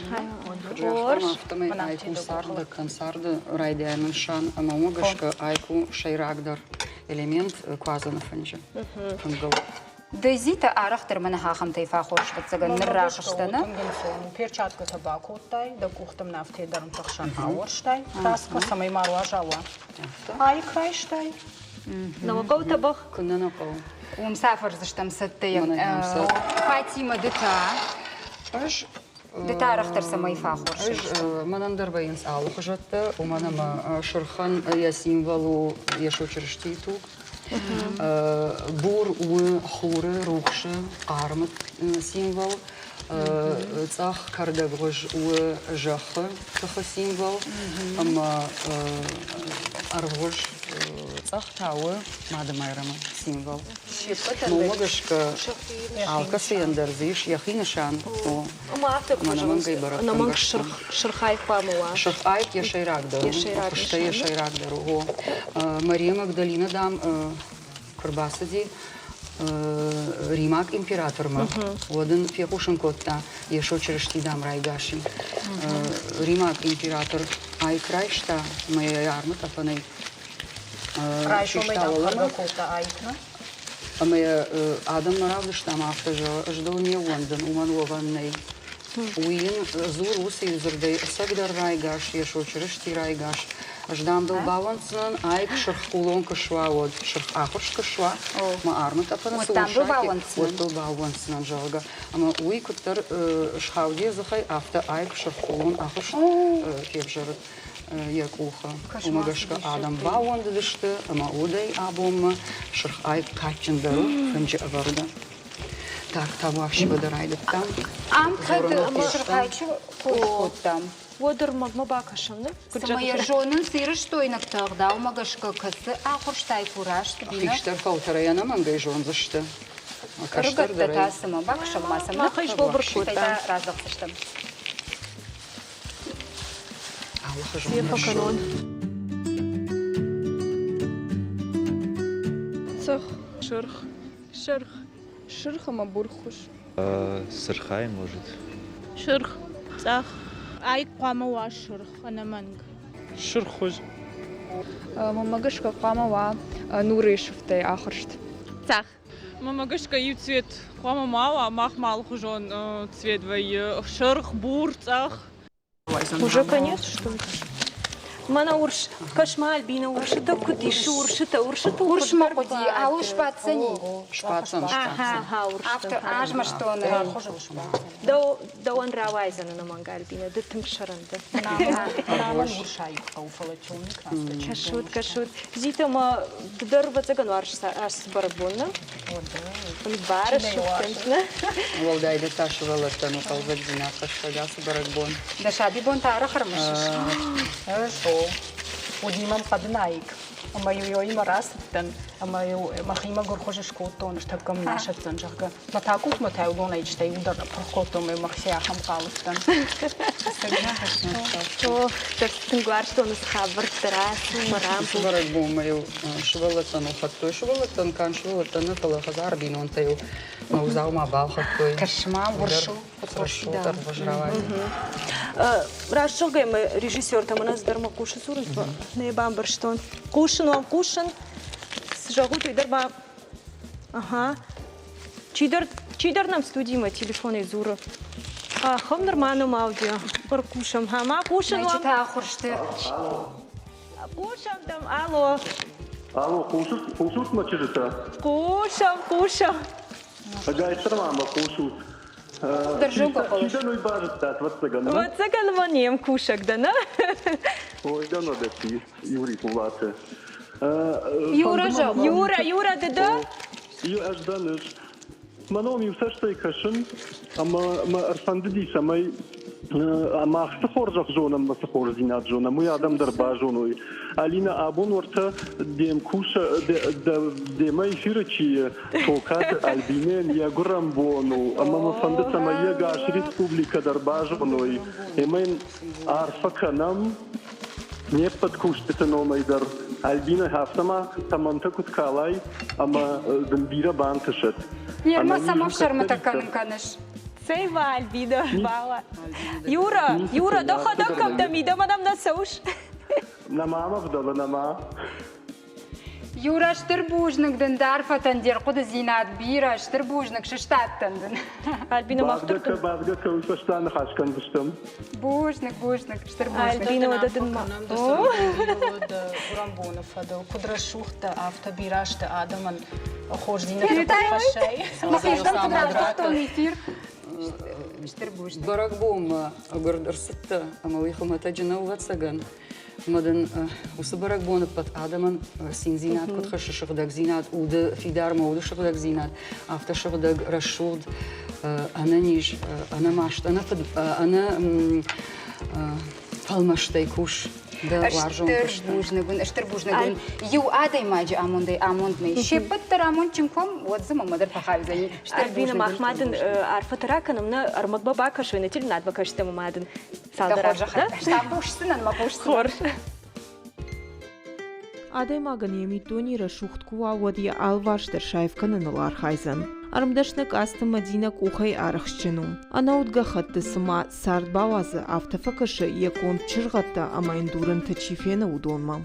M: хорз. Афтӕмӕй айк у царды, царды райдианы нысан ӕмӕ уымӕ гӕсгӕ айк у сӕйрагдӕр элемент куадзӕны фынджы фынгыл.
B: Дейзитӕ арӕхдӕр мӕнӕ ахӕмтӕй фӕхорз ӕвӕццӕгӕн ныррӕхыстӕ, нӕ?
C: Перчаткӕтӕ бакодтай, дӕ къухтӕм нафтӕ дӕрмты хсӕн ауӕрстай, краскӕ, цӕмӕй ма руазал уа. Айк райстай.
A: Нӕ хъӕуы тӕбӕгъ?
M: Куыннӕ нӕ хъӕуы.
B: Уым сӕ афӕрдзыстӕм цӕттӕйӕ. Фатимӕ, ды та?
M: Ӕз
B: Ды та арӕхдӕр цӕмӕй фӕхорз?
M: Ӕз мӕнӕн дӕр вӕййынц алыхуызӕттӕ, уымӕн ӕмӕ сырхӕн йӕ символ у Йесо Чырыстийы туг. Бур у хуры, рухсы, хъармы символ. Цъӕх кӕрдӕггъуыз у зӕххы тыхы символ. Ӕмӕ ӕрвгъуыз цъӕх та у Мады Майрӕмы символ. Уымӕ гӕсгӕ алкӕцыйӕн дӕр дзы ис йӕхи нысан.
A: Ӕмӕ афтӕ куы
M: ӕнӕмӕнгӕй бӕрӕг
A: ӕнӕмӕнг сырх сырхӕй хъуамӕ уа.
M: Сырх айк йӕ сӕйрагдӕр у. Хуызтӕ йӕ сӕйрагдӕр у. О. Мария Магдалина, дам, куы рбацыди римаг императормӕ, уӕд ын фехъусын кодта, Йесо Чырысти, дам, райгас и. Римаг император айк райста ӕмӕ йӕ армы тъӕпӕнӕй.
S: Райсомӕй дам хӕргӕ кодта айк, нӕ?
M: Ӕмӕ йӕ адӕммӕ равдыстам афтӕ, зӕгъы, ӕз дыл не ууӕндын, уымӕн уӕвӕн нӕй. Уый йын дзур уыцы иу дзырдӕй ӕцӕгдӕр райгас, Йесо Чырысти райгас. Ӕз дам дыл баууӕнддзынӕн, айк сырх хъулон куы суа, уӕд сырх ахуырст куы суа, мӕ армы тъӕпӕны цы урсаг и, уӕд дыл баууӕнддзынӕн, зӕгъгӕ. Ӕмӕ уый куыддӕр схауди йӕ дзыхӕй, афтӕ айк сырх хъулон ахуырст февзӕрыд йӕ къухы. Уымӕ гӕсгӕ адӕм баууӕндыдысты ӕмӕ удӕй абонмӕ сырх айк кадджындӕр у фынджы ӕвӕрды. Так, табуафсивӕды райдыдтам.
B: Ам кӕд сырхайчы кой кодтам?
A: Уӕд ӕрмӕгмӕ бакӕсӕм, не?
B: Цымӕ йӕ зонынц ирыстойнӕгтӕ ӕгъдаумӕ гӕсгӕ кӕцы ахуырстӕй куы раст бинӕ?
M: Хистӕр фӕлтӕрӕй ӕнӕмӕнгӕй зондзысты.
B: Ӕрыгӕттӕ та цымӕ бакӕсӕм ма сӕм.
A: Мах ӕй сбобр кодтам.
B: Раздӕхдзыстӕм.
A: Фӕкӕнон.
H: Цӕхх. Сырх. Сырх. Сырх ӕмӕ бурхуыз.
I: Сырхӕй, может.
H: Сырх. Цъӕх.
T: Айк хъуамӕ уа сырх, ӕнӕмӕнг.
I: Сырххуыз.
H: Мӕнмӕ гӕсгӕ хъуамӕ уа нурыйы сыфтӕй ахуырст.
T: Цъӕх.
H: Мӕнмӕ гӕсгӕ иу цвет хъуамӕ ма уа, махмӕ алыхуызон цвет вӕййы сырх, бур, цъӕх.
A: Уже конец, что ли? Мӕнӕ урс, кӕс-ма, Альбина, урсытӕ куыд исы, урсытӕ, урсытӕ
B: Урс ма хъуыди, ау сбаддзӕни.
M: Сбаддзӕн,
A: Аха, аха, урсытӕ.
B: Афтӕ азмӕстон.
A: Дӕуӕн рауайдзӕн ӕнӕмӕнг, Альбина, ды тынг сӕрӕн дӕ. Кӕсут, кӕсут. Зита ма ды дӕр ӕвӕццӕгӕн уарзыс ацы бӕрӕгбон, нӕ?
M: Уӕлдайдӕр та сывӕллӕттӕн у хъӕлдзӕгдзинад хӕссӕг ацы бӕрӕгбон.
B: Дӕ сабибонтӕ арӕх ӕрымысыс?
S: Ӕз о. Уыди мӕм хъӕдын айк, ӕмӕ-иу йоимӕ рацыдтӕн, ӕмӕ-иу мӕхимӕ гуырхуыз скодтон, ӕртӕккӕ мын асӕтдзӕн, зӕгъгӕ. Мӕ та къухмӕ та уыдон ӕйчытӕ иуылдӕр ныппырх кодтон, ӕмӕ мӕхи ахӕм хъал уыдтӕн.
A: Ох, тынг уарзтон уыцы хабӕрттӕ, рацу мӕ рамбул.
M: Бӕрӕгбонмӕ-иу сывӕллӕттӕн ӕлхӕдтой. Сывӕллӕттӕн канд сывӕллӕттӕн нӕ, фӕлӕ хӕдзары бинонтӕ-иу ногдзаумӕ балхӕдтой.
B: Кӕс-ма, урсыл.
M: Рӕсугъд ӕрвыз рауади.
A: Раст зӕгъгӕй, мӕ режиссертӕ мӕн ӕз дӕр мӕ хъусы дзурынц, нӕ бамбӕрстон. Хъусын уӕм, хъусын. Цы зӕгъут, уый дӕр ма Ага. Чидӕр, чидӕр нӕм студимӕ телефонӕй дзуры. Ахӕм нырма ном аудио. Хъуысӕм, ма хъусын уӕм.
B: Мӕчытӕ ахуырсты.
A: Хъусӕм дӕм, алло.
U: Алло, хъусут, хъусут мӕ чызджытӕ?
A: Хъусӕм, хъусӕм.
U: Ӕгайтдӕр ма мӕ хъусут. Чи дӕн, уый базыдтат, ӕвӕццӕгӕн.
A: Ӕвӕццӕгӕн мӕ не мкусӕг дӕ, нӕ?
U: Ой, дӕн уӕдӕ Юрий Пулаты.
A: Юра зӕгъ. Юра, Юра, ды дӕ?
U: Ӕз дӕн ӕз. Мӕ ном иу цӕстӕй кӕсын, ӕмӕ мӕ ӕрфӕндыди, цӕмӕй мах цы хорзӕх зонӕм ӕмӕ цы хорздзинад зонӕм, уый адӕм дӕр базоной. Алина, абон уӕртӕ де мкусӕ, демӕ эфиры чи Токаты Альбинӕйӕн йӕ гуырӕн бон у, ӕмӕ мӕ фӕнды, цӕмӕй йӕ гас республикӕ дӕр базоной. Ӕмӕ йын арфӕ кӕнӕм не ппӕт кусджыты номӕй дӕр. Альбинӕ, афтӕ ма тӕмӕнтӕ куыд калай, ӕмӕ дын бирӕ бантысӕд.
B: Ерма цӕмӕ ӕфсӕрмытӕ кӕнын кӕныс?
A: Цӕй ма, Альбина, бала. Юра, Юра, дӕхӕдӕг кӕм дӕ мидӕмӕ нӕм нӕ цӕуыс?
U: Нӕма мӕ вдӕлы, нӕма.
B: Юра, стыр бузныг дын дӕ арфӕтӕн, де рхъуыдыдзинад бирӕ, стыр бузныг, сыстадтӕн дын.
A: Альбина, мах
U: Бадгӕ, бадгӕ, кӕуыл фӕстӕ ныхас кӕндзыстӕм.
B: Бузныг, бузныг, стыр бузныг.
A: Альбина, уӕдӕ дын ма...
S: Гуырӕн боны фӕдыл, куыд рӕсугъд дӕ, афтӕ бирӕ сты адӕмӕн хорздзинӕдтӕ куыд хӕссай.
B: эфир. Стыр бузныг.
M: Бӕрӕгбонмӕ ӕгуырд ӕрцыдтӕ, ӕмӕ уый хуымӕтӕджы нӕу, ӕвӕццӕгӕн. Ӕмӕ дын уыцы бӕрӕгбон ӕппӕт адӕмӕн циндзинад куыд хӕссы, сыгъдӕгдзинад, уды фидармӕ уды сыгъдӕгдзинад, афтӕ сыгъдӕг, рӕсугъд, ӕнӕниз, ӕнӕмаст, ӕнӕфыд, ӕнӕ фӕлмӕстӕй кус дӕ уарзон
B: Стыр бузныг уын, стыр бузныг уын. Иу адӕймаджы амондӕй амонд нӕй. Се ппӕт дӕр амондджын куы уӕм, уӕд дзы мӕнмӕ дӕр фӕхаудзӕни. Стыр
A: Альбина, мах ма дын арфӕтӕ ракӕнӕм, нӕ ӕрмӕгмӕ бакӕсой, нӕ телеуынадмӕ кӕсдӕм ӕмӕ дын цалдӕр азы.
B: Хъусдзынӕн мӕ хъусдзынӕн.
D: Адӕймагӕн йӕ миддуне рӕсугъд куы уа, уӕд йӕ алыварс дӕр саив кӕныныл архайдзӕн. Ӕрмдӕсны Къацты Мӕдинӕ къухӕй арӕхстджын у. Ӕнӕуд гӕххӕтты цыма цард бауадзы, афтӕ фӕкӕсы йӕ конд чыргъӕдтӕ ӕмӕ йын дурынтӕ чи фены, уыдонмӕ.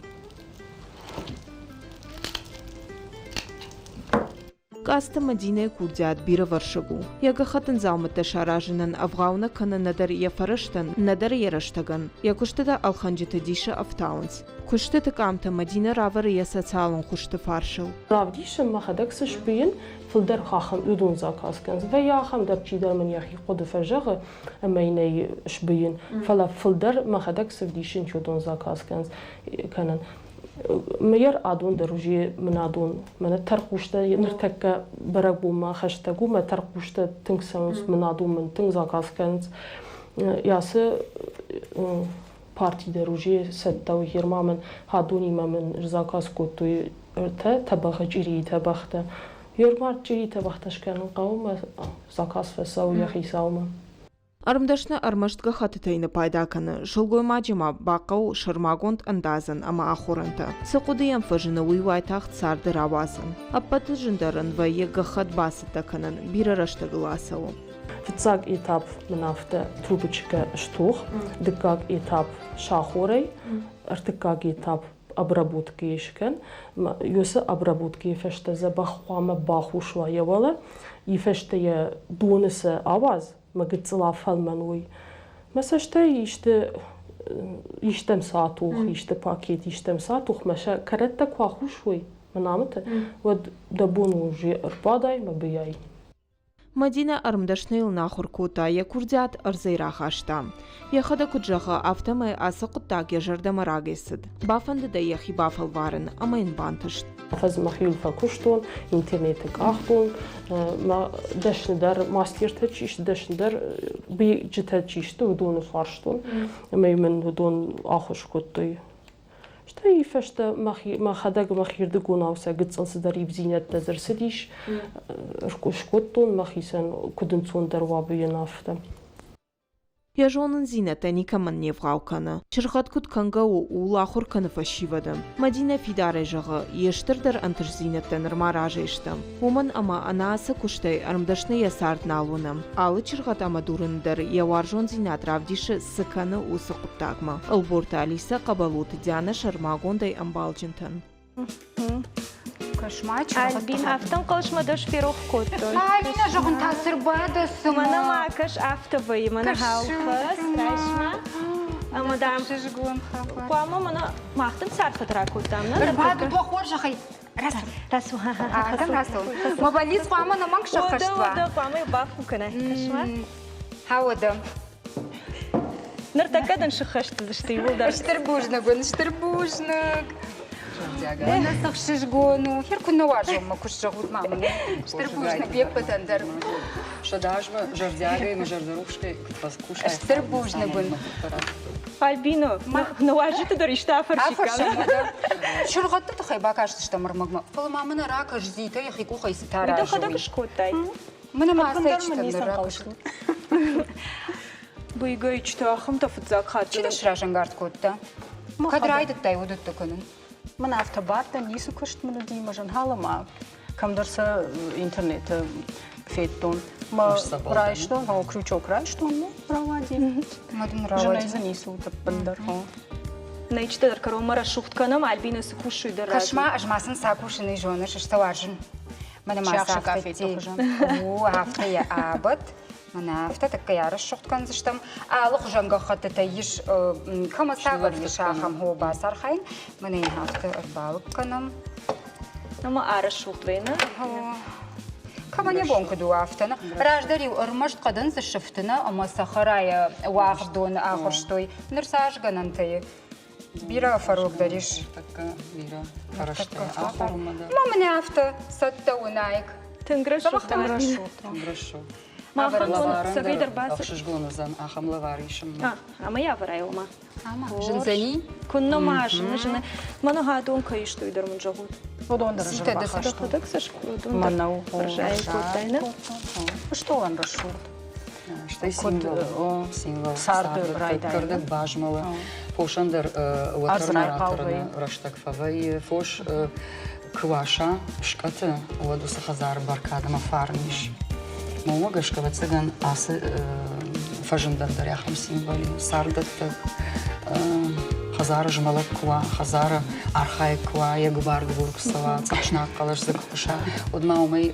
D: Къацты Мӕдинӕйы курдиат бирӕвӕрсыг у. Йӕ гӕххӕттын дзаумӕттӕ саразынӕн ӕвгъау нӕ кӕны нӕдӕр йӕ фӕрӕзтӕн, нӕдӕр йӕ рӕстӕгӕн. Йӕ куыстытӕ ӕлхӕнджыты дисы ӕфтауынц. Куыстыты къамтӕ Мӕдинӕ равӕры йӕ социалон хуызты фарсыл.
F: Равдисын мӕхӕдӕг цы сбийын, фылдӕр ахӕм уыдон заказ кӕнынц. Вӕййы ахӕм дӕр, чидӕр мын йӕхи хъуыды фӕзӕгъы ӕмӕ йын ӕй сбийын. Фӕлӕ фылдӕр мӕхӕдӕг цы вдисын, уыдон заказ кӕнын. Мыйӕр адон дӕр уже мын адон мӕнӕ тӕрхъустӕ ныртӕккӕ бӕрӕгбонмӕ хӕстӕг у, мӕ тӕрхъустӕ тынг цӕуынц, мын адон мын тынг заказ кӕнынц. Ацы парти дӕр уже цӕттӕ у, герма мын адонимӕ мын заказ кодтой ӕртӕ тӕбӕгъы чъирийы тӕбӕгътӕ. Ермард чъирийы тӕбӕгътӕ скӕнын хъӕуы мӕ заказ фӕцӕуы йӕ хицаумӕ.
D: Ӕрмдӕсны ӕрмӕст гӕххӕттытӕй нӕ пайда кӕны, сылгоймаджы ма бахъӕуы сӕрмагонд ӕндадзӕн ӕмӕ ахорӕнтӕ. Цы хъуыды йӕм фӕзыны, уый уайтагъд царды рауадзын. Ӕппӕты зындӕр ын вӕййы гӕххӕтт бацӕттӕ кӕнын, бирӕ рӕстӕг ыл ацӕуы.
F: Фыццаг этап мын афтӕ трубочкӕ стох, дыккаг этап сахорӕй, ӕртыккаг этап обработкӕйы скӕн. Уыцы обработкӕйы фӕстӕ дзӕбӕх хъуамӕ бахус уа йӕ уӕлӕ, и фӕстӕ йӕ доны сӕ ауадз, мӕ гыццыл афӕлмӕн уый. Мӕ цӕстӕй исты истӕм цы атух, исты пакет истӕм цы атух, мӕ сӕ кӕрӕттӕ куы ахус уой, мӕ намыты, уӕд дӕ бон у ӕрбадай мӕ быйай.
D: Мадинӕ ӕрмдӕсныйыл нӕ ахуыр кодта, йӕ курдиат ӕрдзӕй рахаста. Йӕхӕдӕг куыд зӕгъы, афтӕмӕй ацы хъуыддаг йӕ зӕрдӕмӕ рагӕй цыд. Бафӕндыд ӕй йӕхи бафӕлварын ӕмӕ йын бантыст.
F: Афӕдз мӕхиуыл фӕкуыстон, интернеты къахтон, мӕ дӕсныдӕр мастертӕ чи сты, дӕсныдӕр бийджытӕ чи сты, уыдоны фарстон ӕмӕ мын уыдон ӕххуыс кодтой. Стӕй фӕстӕ мӕхӕдӕг мӕхирдыгонау сӕ гыццыл цыдӕр ивдзинӕдтӕ дзы рцыдис, скодтон мӕхицӕн, куыд ӕнцондӕр уа быйын, афтӕ.
D: Йӕ зонындзинӕдтӕ никӕмӕн не вгъау кӕны. Чыргъӕд куыд кӕнгӕ у, ууыл ахуыр кӕны фӕсивӕды. Мадинӕ фидарӕй зӕгъы, йе стырдӕр ӕнтыстдзинӕдтӕ нырма разӕй сты. Уымӕн ӕмӕ ӕнӕ ацы куыстӕй ӕрмдӕсны йӕ цард нал уыны. Алы чыргъӕд ӕмӕ дурын дӕр йӕ уарзондзинад равдисы, цы кӕны, уыцы хъуыддагмӕ. Ӕлборты Алисӕ, Хъӕбӕлоты Дианӕ сӕрмагондӕй ӕмбалджынтӕн.
B: Кӕс-ма,
A: Альбин, афтӕ ӕнхъӕлсмӕ дӕ сферох кодтой.
B: Алина, зӕгъын та цы рбадӕ цымӕ?
A: Мӕнӕ ма кӕс, афтӕ вӕййы, мӕнӕ хауфӕс, райс-ма. Ӕмӕ дам, хъуамӕ мӕнӕ мах дын цы арфӕтӕ ракодтам, нӕ?
B: Ӕрбадут уӕ хорзӕхӕй.
A: Рацу,
B: Ардӕм рацу. Мӕ бӕллиц хъуамӕ нӕмӕнг сӕххӕст уа.
A: Уӕдӕ, хъуамӕ бафу кӕнай. Кӕс-ма.
B: Ха, уӕдӕ.
A: Ныртӕккӕ дын сыххӕст уыдзысты иууылдӕр.
B: Стыр бузныг уын, стыр бузныг. Мӕнӕ цы хсызгон у. Хер куыннӕ уарзон мӕ куыст зӕгъут ма мын. Стыр бузныг не ппӕтӕн дӕр.
M: Сӕдӕазмӕ зӕрдиагӕй мӕ зӕрдӕрухсӕй куыд фӕкусай.
B: Стыр бузныг уын.
A: Альбина, нӕ уазджыты дӕр исты афӕрсиккам.
B: Чыргъӕдты тыххӕй бакастыстӕм ӕрмӕгмӕ, фӕлӕ ма мын ракӕс Зитӕ йӕхи къухӕй цытӕ
A: Уый дӕхӕдӕг скодтай?
B: Мӕнӕ ма ацӕйчытӕ ныр ракӕсут.
H: Быйгӕйчытӕ ахӕмтӕ фыццаг хатт.
B: Чи дӕ сразӕнгард кодта? Кӕд райдыдтай уыдӕттӕ кӕнын?
S: Мӕн афтӕ бадтӕн, ницы куыст мын уыди, мӕ зӕнхӕлы ма кӕмдӕр сӕ интернеты федтон. Мӕ райстон, о, крючок райстон, ну, рауади. Зынӕй дзы ницы уыд ӕппындӕр.
A: Нӕйчытӕ дӕр кӕронмӕ рӕсугъд кӕнӕм, Альбина цы кусуй дӕр.
B: Кӕс-ма, ӕз ма сын сӕ кусыны зоныс, ӕз сӕ уарзын. Мӕнӕ ма сӕ афтӕ О, афтӕ йӕ абад. Мӕнӕ афтӕ тӕккӕ ӕрӕсугъд кӕндзыстӕм. Алыхуызӕн гӕххӕттытӕ ис, кӕмӕ цавӕр ис, ахӕм хо бацархайын. Мӕнӕ йын афтӕ ӕрбалыг кӕнӕм.
A: Ӕмӕ ӕрӕсугъд вӕйны.
B: Кӕмӕн йӕ бон куыд у, афтӕ. Раздӕр-иу ӕрмӕст хъӕдындзы сыфты нӕ ӕмӕ цӕхӕрайӕ уагъд доны ахуырстой. Ныр цас гӕнӕнтӕ и? Бирӕ фӕрогдӕр ис.
M: Бирӕ фӕрӕзтӕ ахорынмӕ дӕр.
B: Ма мын афтӕ цӕттӕ у Найк.
A: Тынг рӕсугъд.
M: Тынг рӕсугъд.
A: Махӕн цӕгӕй дӕр бацыд.
M: Ӕхсызгон уыдзӕн ахӕм лӕвар исынмӕ.
A: Ӕмӕ йӕ авӕрай ома.
B: Зындзӕни?
A: Куыннӕ ма зыны, зыны. Мӕнӕ хӕдон кӕй истой дӕр мын зӕгъут.
S: Уыдон дӕр ӕрбахастон. Мӕнӕу
A: кодтай, нӕ?
S: Столӕн рӕсугъд.
M: Стӕй символ, символ царды кӕрдӕг базмӕлы. Фосӕн дӕр уӕтӕрмӕ ратӕрыны рӕстӕг фӕвӕййы. Фос куы уаса скъӕты, уӕд уыцы хӕдзары бӕркад ӕмӕ фарн ис. Уымӕ гӕсгӕ, ӕвӕццӕгӕн, ацы фӕзындӕн дӕр ахӕм символ и, царддӕттӕг. Хӕдзары змӕлӕг куы уа, хӕдзары архайӕг куы уа, йӕ гуыбар-гуыбур куы цӕуа, цъӕхснаг хъӕлӕс дзы куы хъуыса, уӕд ма уымӕй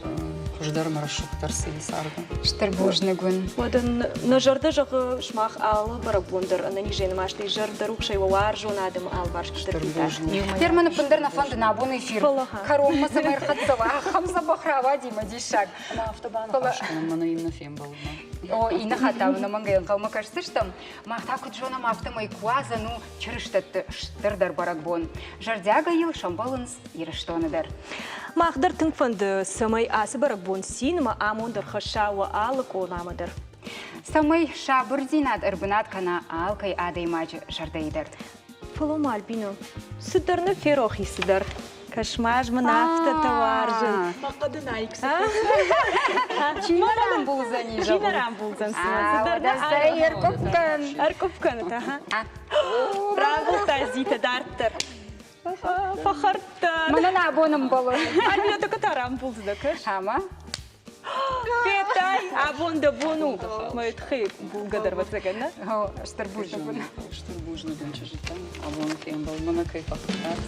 M: хуыздӕр ӕмӕ рӕсугъддӕр цы и царды.
B: Стыр бузныг уын.
A: Уӕд ын нӕ зӕрдӕ зӕгъы, сымах алы бӕрӕгбон дӕр ӕнӕнизӕй нымӕстӕй зӕрдӕрухсӕй уӕ уарзон адӕмы алыварс куыд ӕрвитат.
B: Германы ӕппындӕр нӕ фӕнды нӕ абоны эфир кӕронмӕ цӕмӕй ӕрхӕццӕ уа, ахӕм дзӕбӕх рауади мӕ диссаг.
M: Ӕмӕ афтӕ баныхас кӕнӕм мӕнӕ иннӕ фембӕлдмӕ.
B: О, иннӕ хатт та ӕнӕмӕнгӕй ӕнхъӕлмӕ кӕсдзыстӕм. Мах та куыд зонӕм, афтӕмӕй Куадзӕн у чырыстӕтты стырдӕр бӕрӕгбон. Зӕрдиагӕй йыл сӕмбӕлынц Ирыстоны дӕр.
A: Мах дӕр тынг фӕнды, цӕмӕй ацы бӕрӕгбон цин ӕмӕ амонд ӕрхӕсса уӕ алы къонамӕ дӕр.
B: Цӕмӕй сабырдзинад ӕрбынат кӕна алкӕй адӕймаджы зӕрдӕйы дӕр.
A: Фӕлӕ ма, Альбина, цыдӕр нӕ ферох и цыдӕр. Кӕс-ма, ӕз мын афтӕтӕ уарзын.
P: Мӕ хъӕдын айк
B: Чи нӕ рамбулдзӕни,
A: Чи нӕ рамбулдзӕн, цымӕ? Цыдӕр нӕ
B: ӕркъуыпп кӕн.
A: Ӕркъуыпп кӕнут, аха. Рамбулдта Зитӕ дарддӕр. Фӕхӕрдта.
B: Мӕнӕн абон ӕмбӕлы.
A: Альбина, только та рамбулдзынӕ, кӕс.
B: Ӕмӕ?
A: Федтай, абон дӕ бон у. Мӕ тыххӕй булгӕ дӕр вӕццӕгӕн, нӕ?
B: Стыр бузныг.
M: Стыр бузныг уын чызджытӕн. Абон фембӕлдмӕ нӕ кӕй фӕхуыдтат.